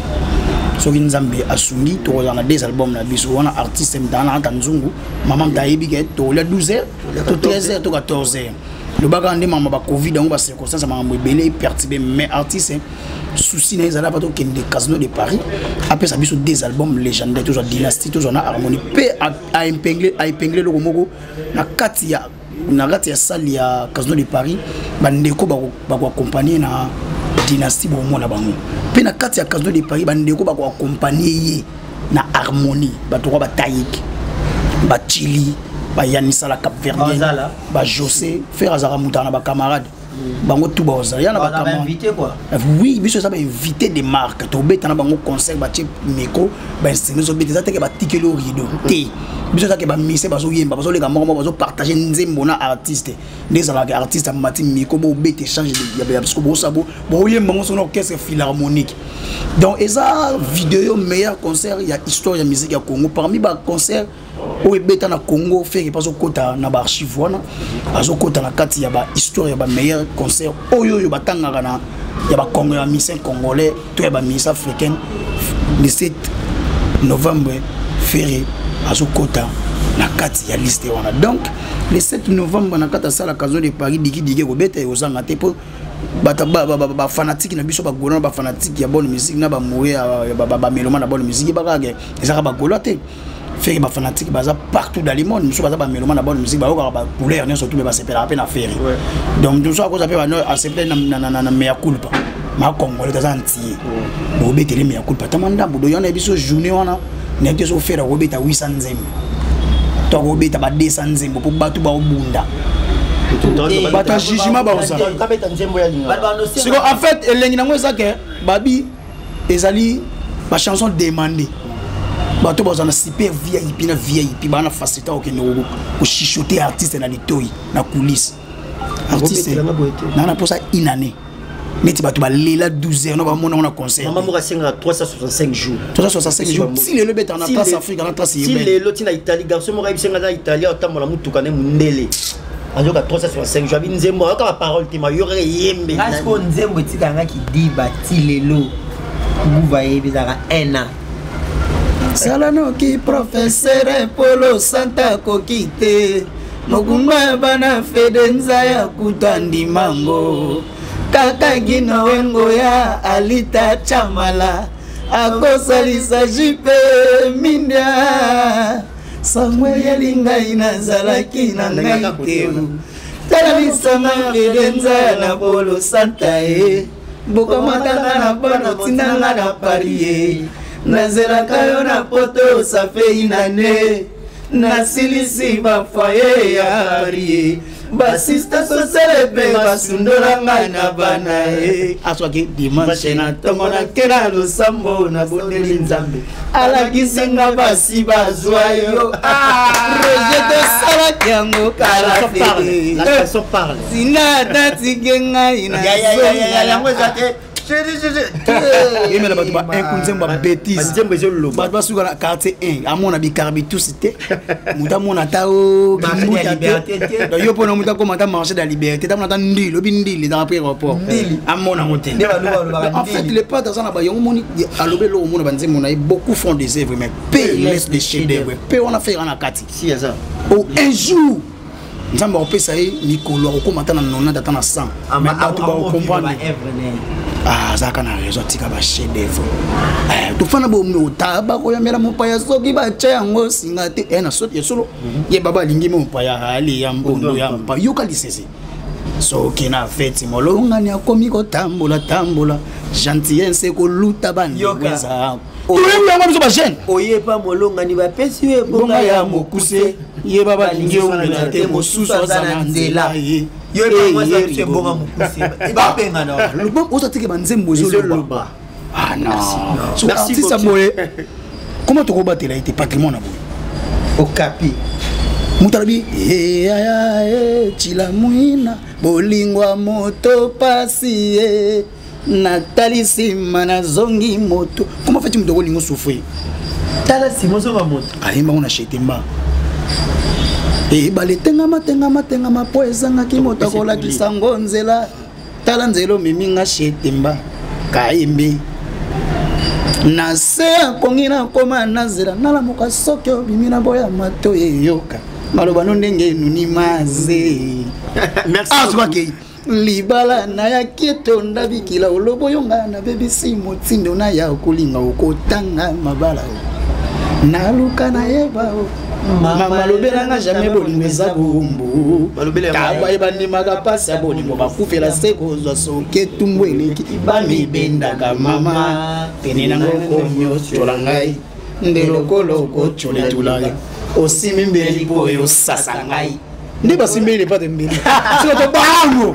Soki Nzambe asungi, tokozala na deux albums na biso wana. Artiste mtana na ata nzungu mama mta ayebi ke tokolia 12 heures to 13 heures to 14 heures. Lobaka nde mama bacovid yango, bacirconstance, makambo ebele perturbe, mais artiste, souci na ye ezala pa tokende Casino de Paris, apesa biso deux albums légendaire, tozwa Dynastie, tozwa na Harmonie. Mpe aépingle eloko moko na kati ya salle ya Casino de Paris, bandeko bakoaccompagne na Dynastie bomona bango mpe na kati ya Casino de Paris, bandeko bakoaccompagne ye na harmonie, bato kwa batayike, bachili, bayanisala Cap Verdien, bajosé Fer azalaka moto na bacamarade bango tu baozala ya na bainvité. Oui, biso eza bainvité de marque. Tobeta na bango concert, batie micro, bainstrument ezobeta. Eza teke batikeli o rideau te. Biso ezake bamise bazoyemba, bazoleka moko moko, bazopartage nzembo na artiste. Nde ezalaka artiste amati micro, bobeta échange ya bisiko, bosa boyemba ngo sona orchestre philharmonique. Donc eza video meilleur concert ya histoire ya musique ya Congo. Parmi baconcert oyo ebeta na Congo, Ferre mpe azokɔta na baarchive wana, azokɔta na kati ya bahistoire ya bameilleur concert oyo batangaka na ya bacongo, ya bamusicien congolais to ya bamusicien africaine. Le 7 novembre, Ferre azokɔta na kati ya liste wana. Donc le 7 novembre, na kati asala Casino de Paris, dikidiki ekobeta, ekozanga te, mpo bato bafanatike na biso bagaulois na bafanatike ya bonne musique na bamoye bamélomane na bonne musique, yebakaka ezaka bagaulois te. Ferre, bafanatike baza partout dans le monde. Mosusu baza bamélomane na bonne musique, bayokaka bacouleur nyonso tu, me basepelaka mpe na Ferre. Donc mosusu akoza mpe asepele na mea culpa macongolais taza ntie bobetele mea culpa tama ndambo. Do yana biso journée wana, nayebi te so Ferre akobeta 800 nzembo to akobeta ba 200 nzembo, mpo bato baobunda, bato ya jugement baozala. Siko en fait, elengi nango eza ke babi ezali bachanson demandé. Bato bazala na super VIP na VIP, baa na facilité kokende kochuchoter artiste na litoi na coulisse. Artiste naa na mposa une année neti bato balela 12 heures no bamona ngo na concert. Mama moko asengaka 365 jours. 365 jours, si lelo ebetaka na Trace Afrique, na Trace. Si lelo ntina Italie, garçon moko ayebisenga aza Italie, aotambola motuka ne mondele, azoka 365 jours, abi nzembo ayoka baparole te, mayoka eyembe. Siko nzembo etikanga kidiba ti lelo, nguva yebi ezalaka 1 an. Sala noki professeur Polo Santa akoki te, mokumba ya bana fede nza ya kuta ndimango kaka gino wengo ya Alita Chamala akosalisa jipe mindia sango eyeli ngai nazalaki na ngai te. Tala lisanga fede nza na Polo Santa ye bokamatanga na bana otindanga na Paris ye nazelaka yo na poto safe inane nasilisi bafoyer ya Paris, basista sociale mpe basundola ngai na bana ye. Aswaki dimanche na ntongo nakela losambo, nabondeli Nzambe alakisi nga basi bazwa yo. Projet tosalaki yango kala. Tina tatike ngai. Na yango eza te. Yemela bato ba un ku nzembo ya bêtise. Nzembo ezoloba. Bato basuka na quartier 1, amona bikarbi tusi te, moto amona ata o kimbuta te. Donc yo mpona moto akoma ata marché de la liberté, tamona ata ndili obi ndili ezaka mpe aéroport, amona yango te. En fait, le padre aza na bayango moni alobi eloko omona banzembo na ye. Beaucoup font des œuvres, mais peu laisse des chefs d'œuvre. Pe wana Ferre na kati. Si aza. O un jour Nzambe akopesa ye mikolo, akokóma ata na 90, ata na 100, mais bato bakocomprendre azalaka na raison. Atika bachef d'œuvre. Tofanda bomota bakoyambela mopaya soki batya yango singa te na ya solo ye baba alingi mopaya ali ya mbondo ya mpa yoka lisese. Soki na feti molongani akomi kotambola tambola gentillesse koluta bandeko eza toyebi yango biso bajeune. Oyepa molongani bapesi yo ebonga ya mokuse, yeba balingi omela te, mosusu aza na nzela ye. Ebonga mokuse babengana. Oza teke banzembo ezoloba. Ah non, so artiste ya boye, comment tokobatela ye te patrimoine na boye? Okapi. Moto alobi eyaya tila mwina bolingo ya moto pasi ye natali nsima nazongi moto. Comment feti moto okolinga osouffrir? Tala nsima ozonga moto. Ayembango na Shetemba, ebale tengama tengama tengama mpo ezangaki moto akolakisa ngo nzela. Tala nzela omemi nga Shetemba kayembe na se akongi nakoma na nzela nalamuka soki obimi na boya mato eyoka maloba no ndenge enuni maze. Azwakei libala nayaki etonda bikila olobo yo nga nabebisi motindo na ya kolinga okotanga mabala. Naluka nayeba o mama lobelanga jamais bolingo eza bowumbu. Kaba ebandimaka mpasi ya bolingo, bakufela se kozwa soki etumbu eleki bamibendaka. Mama pene nango komiocola ngai nde lokolo okocoletula osimi mbeli mpo oyo osasa ngai nde basimbeli lepate mbeli siko tobango.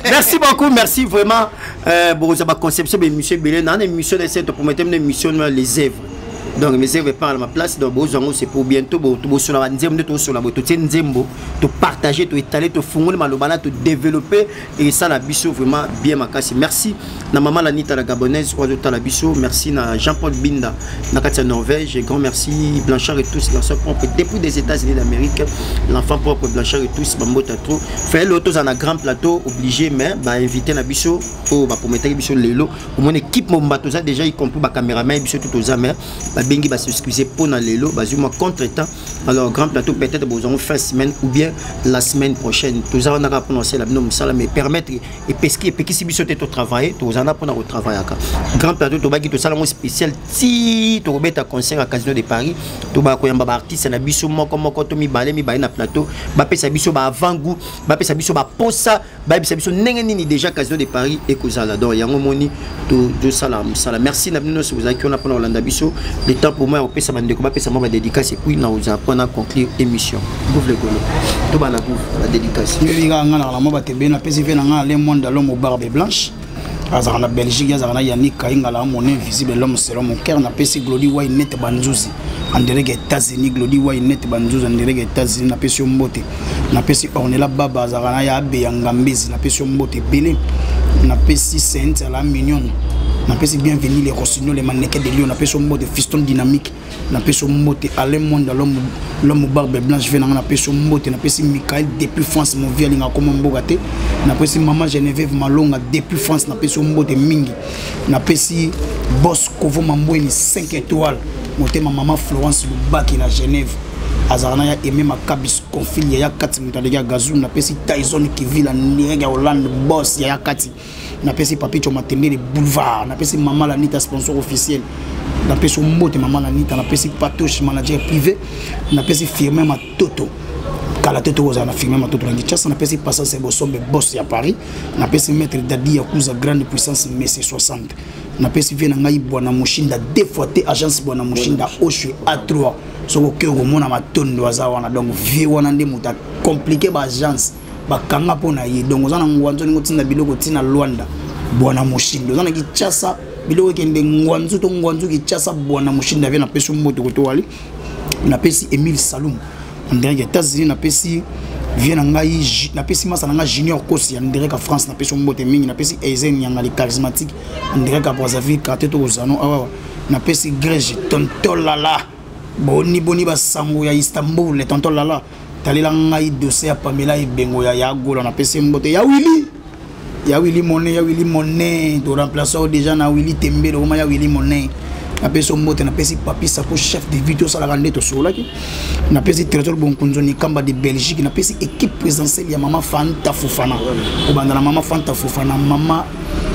Merci beaucoup, merci vraiment. Bokozwa baconception baémission ebele na na émission na ese topromete na émission na les œuvres. Donc mes œuvres parlent à ma place. Donc bozwa yango, c'est pour bientôt. Bosola banzembo nde tosola boye, totie nzembo, topartage, toétale, tofungoli maloba na todéveloppe et esala biso vraiment bien makasi. Merci na mama Lanita, la Gabonaise, oyo azotala biso. Merci na Jean-Paul Binda na kati ya Norvège. Grand merci Blanchard et tous, garçon propre depuis des États-Unis d'Amérique, l'enfant propre Blanchard et tous, bambota trop fait. Lelo tozala na grand plateau obligé, mais bainvité na biso oyo baprometaki biso lelo, omona équipe mobimba toza déjà, y compris bacaméraman biso tout toza, mais babengi bas'excuse mpo na lelo bazwi mwa contre temps. Alors grand plateau, peut-être bozango fin semaine ou bien la semaine prochaine. Toza wana kaka mpona osala bino mosala, mais permettre epeski epekisi biso te totravaille. Toza na mpona kotravaillaka. Grand plateau tobaki tosala yango spécial ti tokobeta concert ya Casino de Paris. Tobaka koyamba baartiste na biso moko moko to mibale mibale na plateau, bapesa biso baavant goût, bapesa biso baposa, bayebisa biso ndenge nini déjà Casino de Paris ekozala. Donc yango moni tosala mosala. Merci na bino nyonso bozalaki wana mpona kolanda biso. Le temps pour moi ya kopesa bandeko bapesa mwa badédicace et puis na kozala mpona conclure émission. Gouve lekolo, tobana gouve badédicace. Yobi kaka nga na mwa bato ebele. Napesi mpe na nga ale monde, l'homme barbe blanche, azalaka na Belgique, azalaka na Yannick Kaingala, mon invisible, l'homme selon mon cœur. Napesi Glodi Wai Net Banzuzi en direct États-Unis. Glodi Wai Net Banzuzi en direct États-Unis, napesi yo mbote. Napesi Ornela Baba, azalaka na ya Abe ya Ngambezi, napesi yo mbote ebele. Napesi Sainte ala Mignonne, napesi Bienvenu les Rossignol, les mannequins de Lyon, napesi yo mbote. Fiston Dynamique, napesi yo mbote. Alain Monde, l'homme barbe blanche, ve nanga, napesi yo mbote. Napesi Michael depuis France, mon vie alingaka koma mboka te. Napesi mama Geneviève Malonga depuis France, napesi yo mbote mingi. Napesi Bos Kovo Mambweni 5 étoiles, motema mama Florence Lubaki na Genève, azalaka na ya Aimé Makabis Confile ya kati, moto aleki ya Gazou. Napesi Tyson Kivila Nireg ya Hollande, boss ya kati. Napesi Papicho Matendele Boulevard. Napesi mama Lanita, sponsor officiel, napesi mbote mama Lanita. Napesi Patoche, manager privé. Napesi Firmin Matoto, kala te tokozala na Firmin Matoto na Kinshasa. Napesi Passance Bosombe, boss ya Paris. Napesi maître Dadi Yakuza, grande puissance, Messi 60. Napesi vie na ngai Bwana Moshinda, deux fois te, agence Bwana Moshinda Oshwe A3, soki oke okomona matondo aza wana. Donc vie wana nde moto acomplike baagence bakanga mpo na ye. Donc oza na Ngwanzo, ndenge otinda biloko ntina Lwanda, Bwana Moshinda. Oza na Kinshasa, biloko ekende Ngwanzu to Ngwanzu Kinshasa, Bwana Moshinda vie. Napesi mbote koto wali. Napesi Emile Salum en direct États-Unis. Napesi vie na ngai, napesi masa na ngai Junior Kosi en direct ya France, napesi mbote mingi. Napesi Ezen Yangali charismatique en direct ya Brazzaville, quartier tokozano awa. Napesi Grege Tonton Lala, boni boni basango ya Istanbul. Tonton Lala, talela ngai dossier ya Pamela Ebengo ya Yagola. Napesi mbote ya Willi, ya Willi Mone, ya Willi Mone, toremplace oyo déjà na Willi Tembele okoma ya Willi Mone. Napesi mbote. Napesi Papi Sapo, chef de ville, tosalaka nde tosololaki. Napesi Trésor Bonkunzo Nikamba de Belgique. Napesi équipe présidentielle ya mama Fanta Fofana, kobanda na mama Fanta Fofana, mama.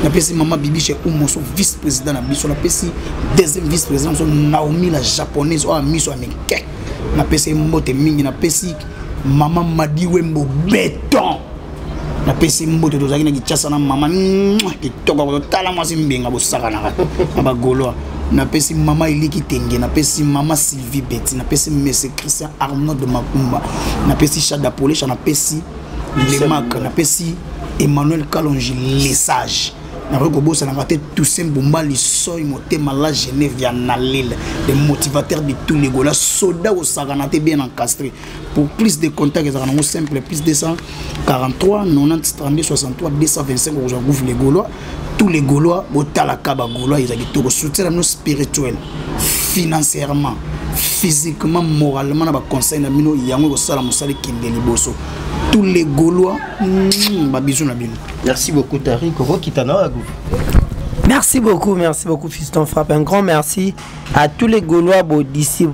Napesi mama Bibiche Umoso, vice président na biso. Napesi deuxième vice président biso Naomi la Japonaise, oyo miso ya mike, napesi mbote mingi. Napesi mama Madi Wembo Beton, napesi mbote. Tozalaki na Kinshasa na mama kitoko, totala mwasi mbenga bosakanaka na bagaulois. Napesi mama Eliki Tenge, napesi mama Sylvie Beti, napesi monsieur Christian Arnaud de Makumba, napesi Chada Polesha, napesi Lemak, napesi Emmanuel Kalongi le sage. Nakoki kobosanaka te Toussaint Bumba Lisoi, motema la Genève ya na Lille, le motivateur de tous les gola soda kosakana te, bien encastré. Pour plus de contact, ezalaka nango simple: plus 243 90 32 63 225. Okozwa Gouve les Gaulois. Tous les Gaulois, botalaka bagaulois, ezalaki kitoko. Soutien na bino spirituel, financièrement, physiquement, moralement, na baconseil na bino, yango ekosala mosala ekende liboso. Tous les Gaulois, babisous na bino. Merci beaucoup Tarik okokita na. Merci beaucoup, merci beaucoup Fiston Frappe. Un grand merci à tous les Gaulois d'ici,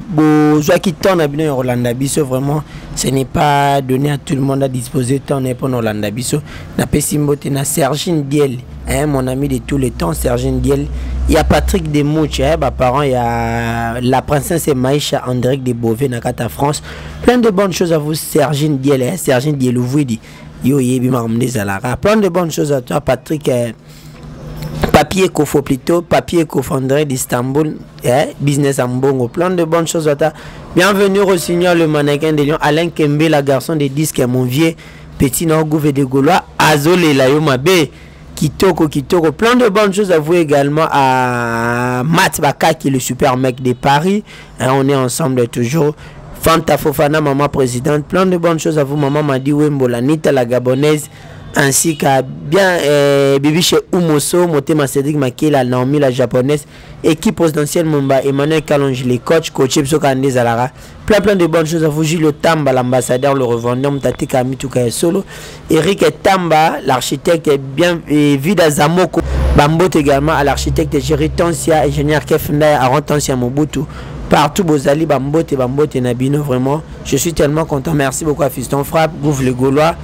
qui temps na bino Rolanda biso. Vraiment, ce n'est pas donné à tout le monde à disposer temps pour Rolanda biso. Na pesi mbote na Sergine Diel, hein, mon ami de tous les temps, Sergine Diel. Ya Patrick Demouch, eh, ba parents ya la princesse Maïcha en direct de Beauvais na kata France. Plein de bonnes choses à vous Sergine Diel, eh, Sergine Dielouvuidi. Yo yebi makambo ezalaka. Plein de bonnes choses à toi Patrick eh, Papier Kofo plutôt, Papier Kofo André d'Istanbul, eh, business en bongo. Plein de bonnes choses à toi. Bienvenue au Signor le mannequin de Lyon, Alain Kembe, la garçon des disques, mon vieux petit na gouve de Gaulois, Azolela yo mabe. Kitoko, Kitoko. Plein de bonnes choses à vous également à Matt Bakaki, le super mec de Paris. Hein, on est ensemble toujours. Fanta Fofana, maman présidente. Plein de bonnes choses à vous, maman Madi Wembola, Nita la Gabonaise, ainsi qu'à bien Bibi chez Oumoso, Motema Cédric Makela, Naomi la Japonaise, équipe présidentielle Mumba, Emmanuel Kalonji, les coachs, coach Psoka Zalara. Plein plein de bonnes choses à vous, Gilles Tamba, l'ambassadeur, le revendeur, Mtati Kamituka Solo, Eric Tamba, l'architecte, bien, et Vida Zamoko, Bambot également à l'architecte Jerry Tansia, ingénieur Kefnda, Aaron Tansia Mobutu. Partout Bozali, Bambote, Bambote, Nabino, vraiment, je suis tellement content. Merci beaucoup à Fiston Frappe, Gouve le Gaulois.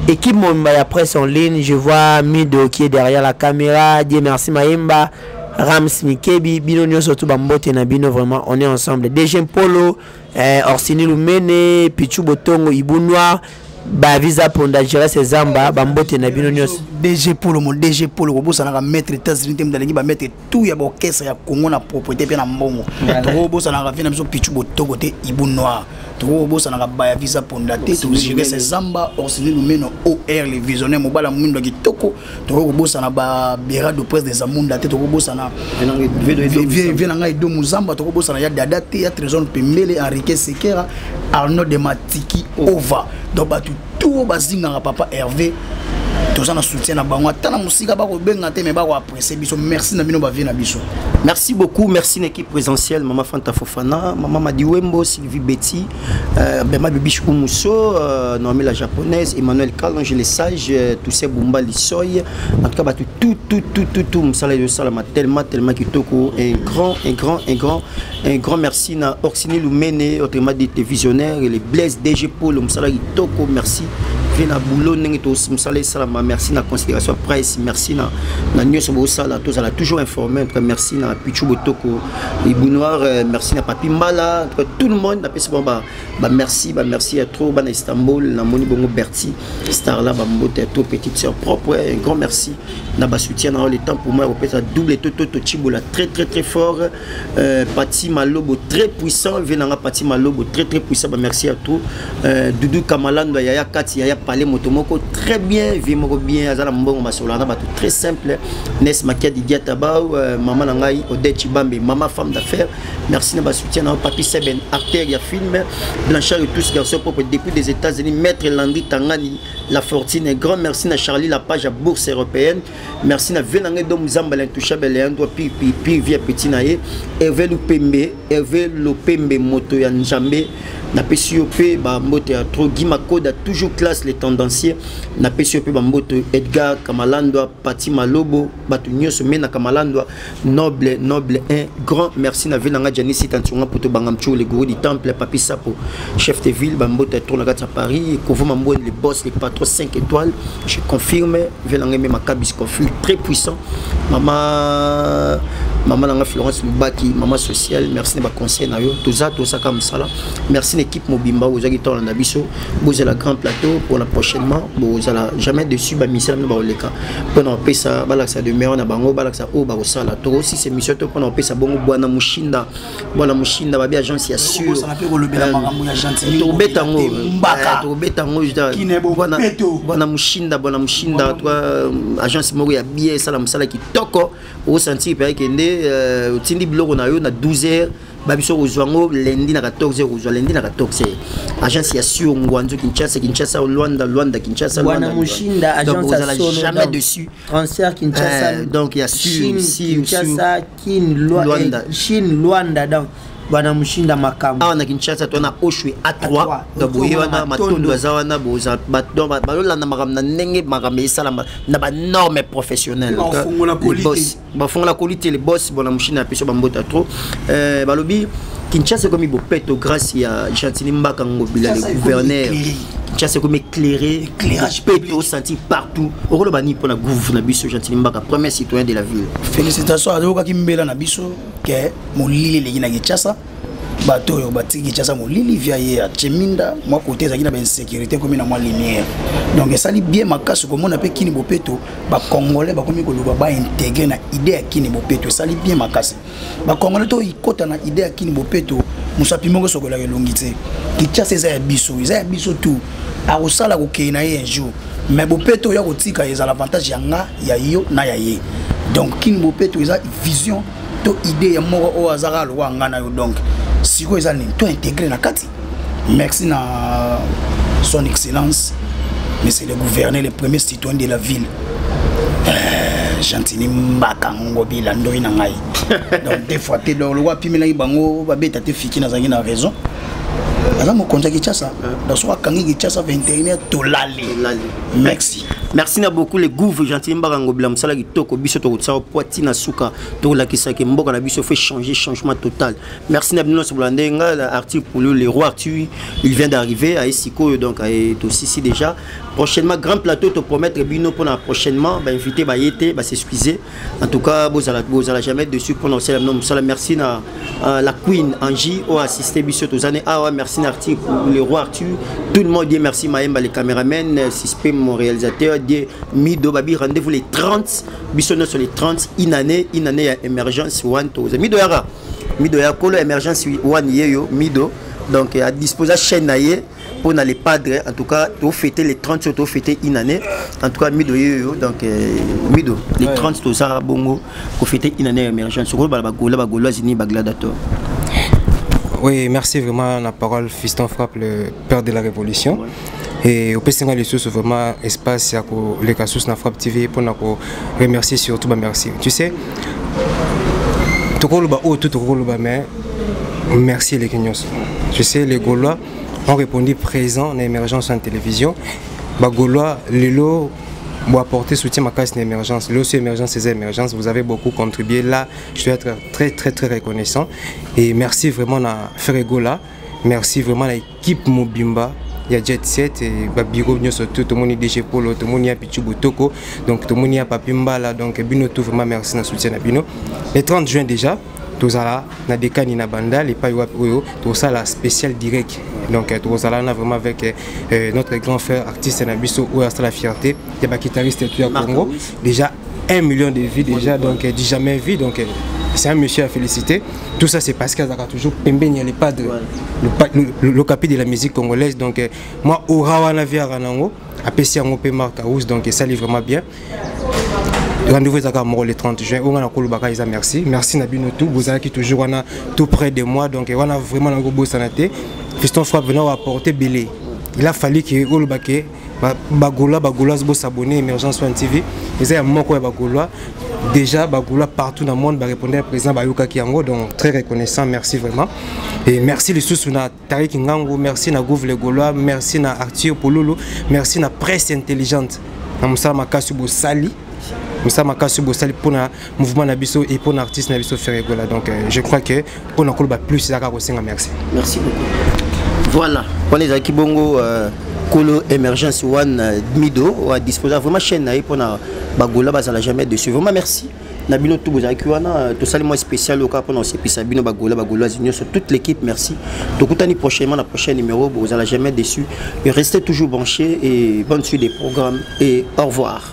Équipe Momba, la presse en ligne, je vois Mido qui est derrière la caméra. Dieu merci Maïmba, Rams Mikebi, Bino surtout Bambote, Nabino, vraiment, on est ensemble. DG Polo, Orsini Lumene, Pichu Botongo, Ibu Noir, Bavisa Ponda, Jérès Zamba, Bambote, Nabino nyonso. DG Polo, mon DG Polo, Robo, ça n'a maître États-Unis, t'aimes d'aller, ba maître tout, ya ba orchestre, ya Congo, na propriété, pe na mbongo. Robo, ça n'a rien, Pichu Botongo, te Ibu Noir. Robo, ça n'a pas Visa Ponda, te, tout, Jérès Zamba, Orsini Lumene, OR, les visionnaires, Mobala Mundo, Kitoko, Robo, ça n'a pas Bera de presse des Amunda, te, Robo, ça n'a Viens, viens, Edo Muzamba, Robo, ça n'a ya Dada, te, ya Trésor Pembele, Enrique Sekera, Arnaud de Matiki, Ova. Donc, bah, tout, tout, bah, zinga, papa Hervé, tout ça, na soutien na bango. Ata na musika, ba ko benga te, mais ba ko apprécier biso. Merci na bino, ba vie na biso. Merci beaucoup, merci l'équipe présentielle, Maman Fanta Fofana, Maman Madi Wembo, Sylvie Betty, Bema Bibiche Oumousso, Noémie la japonaise, Emmanuel Kalonge les sages, Toussaint Bumba Lissoy. En tout cas, bah, tout, tout, tout, tout, tout, tout, Moussala de Salama, tellement, tellement kitoko. Un grand, un grand, un grand, un grand merci na Orsini Lumene, autrement dit, les visionnaires, et les Blaise DG Paul, Moussala Kitoko, merci. Vena boulot ndenge to mosala esalama, merci na considération presse, merci na nyonso bosala, tozala toujours informé. En tout cas, merci na Pichu Botoko, Ibu Noir, merci na Papi Mbala, en tout cas, tout le monde, napesi bango ba merci, ba merci à trop, ba na Istanbul, na Moni Bongo Berti, star là, ba mbote à trop, petite sœur propre, ouais, un grand merci na ba soutien na le temps pour moi, opesa double toto to Chibola très très très fort, Pati Malobo très puissant, venanga Pati Malobo très très puissant, ba merci à tout, Doudou Kamalando, Yaya Kati, Yaya Palais Motomoko très bien, vie moko bien, azala mbongo masola na bato très simple, Nes Makia Didia Tabao, maman nangai Odette Chibambe, maman femme d'affaires, merci na ba soutien na Papi Seben, acteur ya film, Blanchard et tous garçons propres depuis des États-Unis, Maître Landry Tangani, La Fortune, un grand merci na Charlie Lapage à Bourse européenne, merci na Venange Dom Zamba l'intouchable Leandro Pi Pi Pi via Petit Naye, Hervé Lupembe, Hervé Lupembe Moto ya Njambe, na pesi yo pe ba mbote ya trop Guy Makoda toujours classe les tendanciers, na pesi yo pe ba mbote Edgar Kamalandwa, Pati Malobo, bato nyonso me na Kamalandwa, noble, noble, un grand merci na Venanga Janice Tantunga Poto Bangamchu, le gourou du temple, Papi Sapo, chef de ville, ba mbote ya trop na kati ya Paris, Kovo Mambouane, les boss, les patrons 5 étoiles, je confirme, Venanga me Maccabi confirme très puissant, maman, maman nanga Florence Lubaki, maman sociale, merci na ba conseil na yo, toza toza comme ça là. Merci l'équipe Mobimba, aux agitants na biso, vous la grand plateau pour la prochainement, vous allez jamais dessus ba mission na ba oleka. Pour na pesa balaksa de meilleur na bango, balaksa o ba osala. To aussi ces missions to pour na pesa bongo bwana Mushinda, bwana Mushinda ba bi agence ya sûr. Ça na pe ko lobela makambo ya gentil. To betango, Mbaka. To betango, je dis, Kinebo bwana Peto. bwana Mushinda, bwana Mushinda, toi agence moko ya bien sala musala kitoko. Au senti pe kende otindi biloko na yo na 12 heures, ba biso kozwa yango lundi na 14 heures, kozwa lundi na 14 heures. Agence ya sur Ngwanzo Kinshasa, Kinshasa Luanda, Luanda Kinshasa, Bwana Luanda, Mushinda, Luanda. Donc, agence vous allez solo, jamais donc, dessus. Transfert Kinshasa, Donc, il y a sur, Chine, sur, Kinshasa, sur Kin, Luanda. Chine, Luanda, donc Bwana Mushinda Makambo. Ah, na Kinshasa, toi, na Oshwe A3. A3. Donc, Oshwe boye wana, wana, Matondo Matondo. aza wana, boza, ba, donc, ba, balolanda makambo na ndenge makambo esalama na ba norme professionnelle. Ba Donc, fongola les kolite. boss, ba fongola kolite, les boss, Bwana Mushinda apeso ba mbota trop. Balobi, Kinshasa ekomi bopeto grâce ya Gentiny Mbaka Ngobila, le gouverneur. Kinshasa ekomi éclairé, éclairage peto senti partout. Okoloba nini mpona gouve na biso Gentiny Mbaka, premier citoyen de la ville? Félicitation, azokaki mbela na biso ke molili eleki na Kinshasa. Bato oyo batiki Kinshasa molili via ye atie minda mwa kote ezalaki na bainsécurité, ekomi na mwa lumière. Donc esali bien makasi komona mpe Kini bopeto. Bacongolais bakomi koluka baintégrer na idée ya Kini bopeto, esali bien makasi. Bacongolais to ikota na idée ya Kini bopeto. Mosapi moko esokolaka elongi te. Kinshasa eza ya biso, eza ya biso tu. Akosala kokei na ye un jour, mais bopeto oyo akotika ezala avantage ya nga, ya yo na ya ye. Donc Kini bopeto eza vision to idée ya moko oyo azaka lokola nga na yo. Donc sikoyo eza nini to intégrer na kati. Merci na Son Excellence Monsieur le Gouverneur, le premier citoyen de la ville, Gentiny Mbaka Ngobila, ndoi na ngai. Donc des fois te, donc lokwa apimelaki bango babeta te fiki, nazalaki na raison. Aza mokonzi ya Kinshasa, donc soki akangi Kinshasa 21 tolali. Merci. Merci na beaucoup le gouve Gentiny Mbaka Ngobila, mosala kitoko. Biso tokotisaka po ntina suka, tolakisaki mboka na biso fait changer, changement total. Merci na bino nyonso bolande nga Arthur Poulou, le roi Arthur. Il vient d'arriver à Esiko, donc tosisi déjà. Prochainement, grand plateau to promettre bino mpona prochainement. Bainvité baye te, bas'excuser. En tout cas, bozala, bozala jamais dessus mpona osala bino mosala. Merci na la queen Angie oyo assisté biso tozani awa. Merci na Arthur, le roi Arthur. Tout le monde dit merci. Mayemba le caméraman, Suspect mon réalisateur, die Mido Babi. Rendez-vous les 30, biso nyonso les 30, une année, une année ya Émergence One. Toza Mido yaka, Mido ya kolo Émergence One yeyo Mido. Donc à disposer chaîne na ye mpona les padres. En tout cas, tofêter les 30, tofêter une année. En tout cas, Mido yeyo. Donc Mido, les 30 tozala bongo kofêter une année ya Émergence. Sokolo bala bagola, bagauloise ni bagladiateur. Oui, merci vraiment la parole, Fiston Frappe, le père de la révolution. Et au PSNG, les sources, vraiment, espace, il y a les sources na Frappe TV pour nous remercier surtout, bah, merci. Tu sais, tokoloba oyo tout tokoloba, mais merci les Kenyos. Je sais, les Gaulois ont répondu présent na Émergence en télévision. Bagaulois lelo pour apporter soutien makasi na Émergence. Lelo sur Émergence, c'est Émergence, vous avez beaucoup contribué. Là, je dois être très très très reconnaissant et merci vraiment na Ferre Gola, merci vraiment à l'équipe mobimba ya Jet 7 et babiro nyonso tout. Tomoni DG Polo, tomoni ya Pichu Botoko, donc tomoni ya Papi Mbala. Donc bino tout, vraiment merci na soutien na bino. Le 30 juin déjà, tozala na Dekani na Bandal epai wapi oyo tosala spécial direct. Donc tozala na vraiment avec notre grand frère artiste na biso oyo asala fierté ya baguitariste tout ya Congo, déjà 1 million de vues déjà, donc du jamais vu. Donc c'est un monsieur à féliciter. Tout ça, c'est parce qu'il y a toujours pembeni ya pas de le capi de la musique congolaise. Donc moi aura wana via ranango apesi yango mpe Mark House, donc esali vraiment bien. Rendez-vous ezalaka moko le 30 juin. Oyo nga na kolobaka eza merci, merci na bino tout bozalaki toujours wana tout près de moi. Donc wana vraiment nango bosana te. Fiston Frappe venant apporter belé, il a fallu que oloba ke bagaulois, bagauloise bosabonner Émergence One TV, eza ya moko ya bagaulois. Déjà bagaulois partout dans le monde barépondre président, bayokaki yango. Donc très reconnaissant, merci vraiment. Et merci lisusu na Tarik Ngango, merci na Gouve le Gaulois, merci na Arthur Pololo, merci na presse intelligente na mosala makasi bosali, mosala makasi bosali mpona mouvement na biso et mpona artiste na biso Ferre Gola. Donc je crois que mpona koloba plus ezaka kosenga merci. Merci beaucoup. Voilà, wana ezalaki bongo kolo Émergence One, Mido adisposa vraiment chaîne na ye mpona bagola bazala jamais dessus. Vraiment merci na bino tout bozalaki wana. Tosali mwa spécial oyo kaka mpona kosepelisa bino bagola, bagauloise nyonso, toute l'équipe. Merci, tokutani prochainement na prochain numéro. Bozala jamais déçu et restez toujours branchés et bonne suite des programmes et au revoir.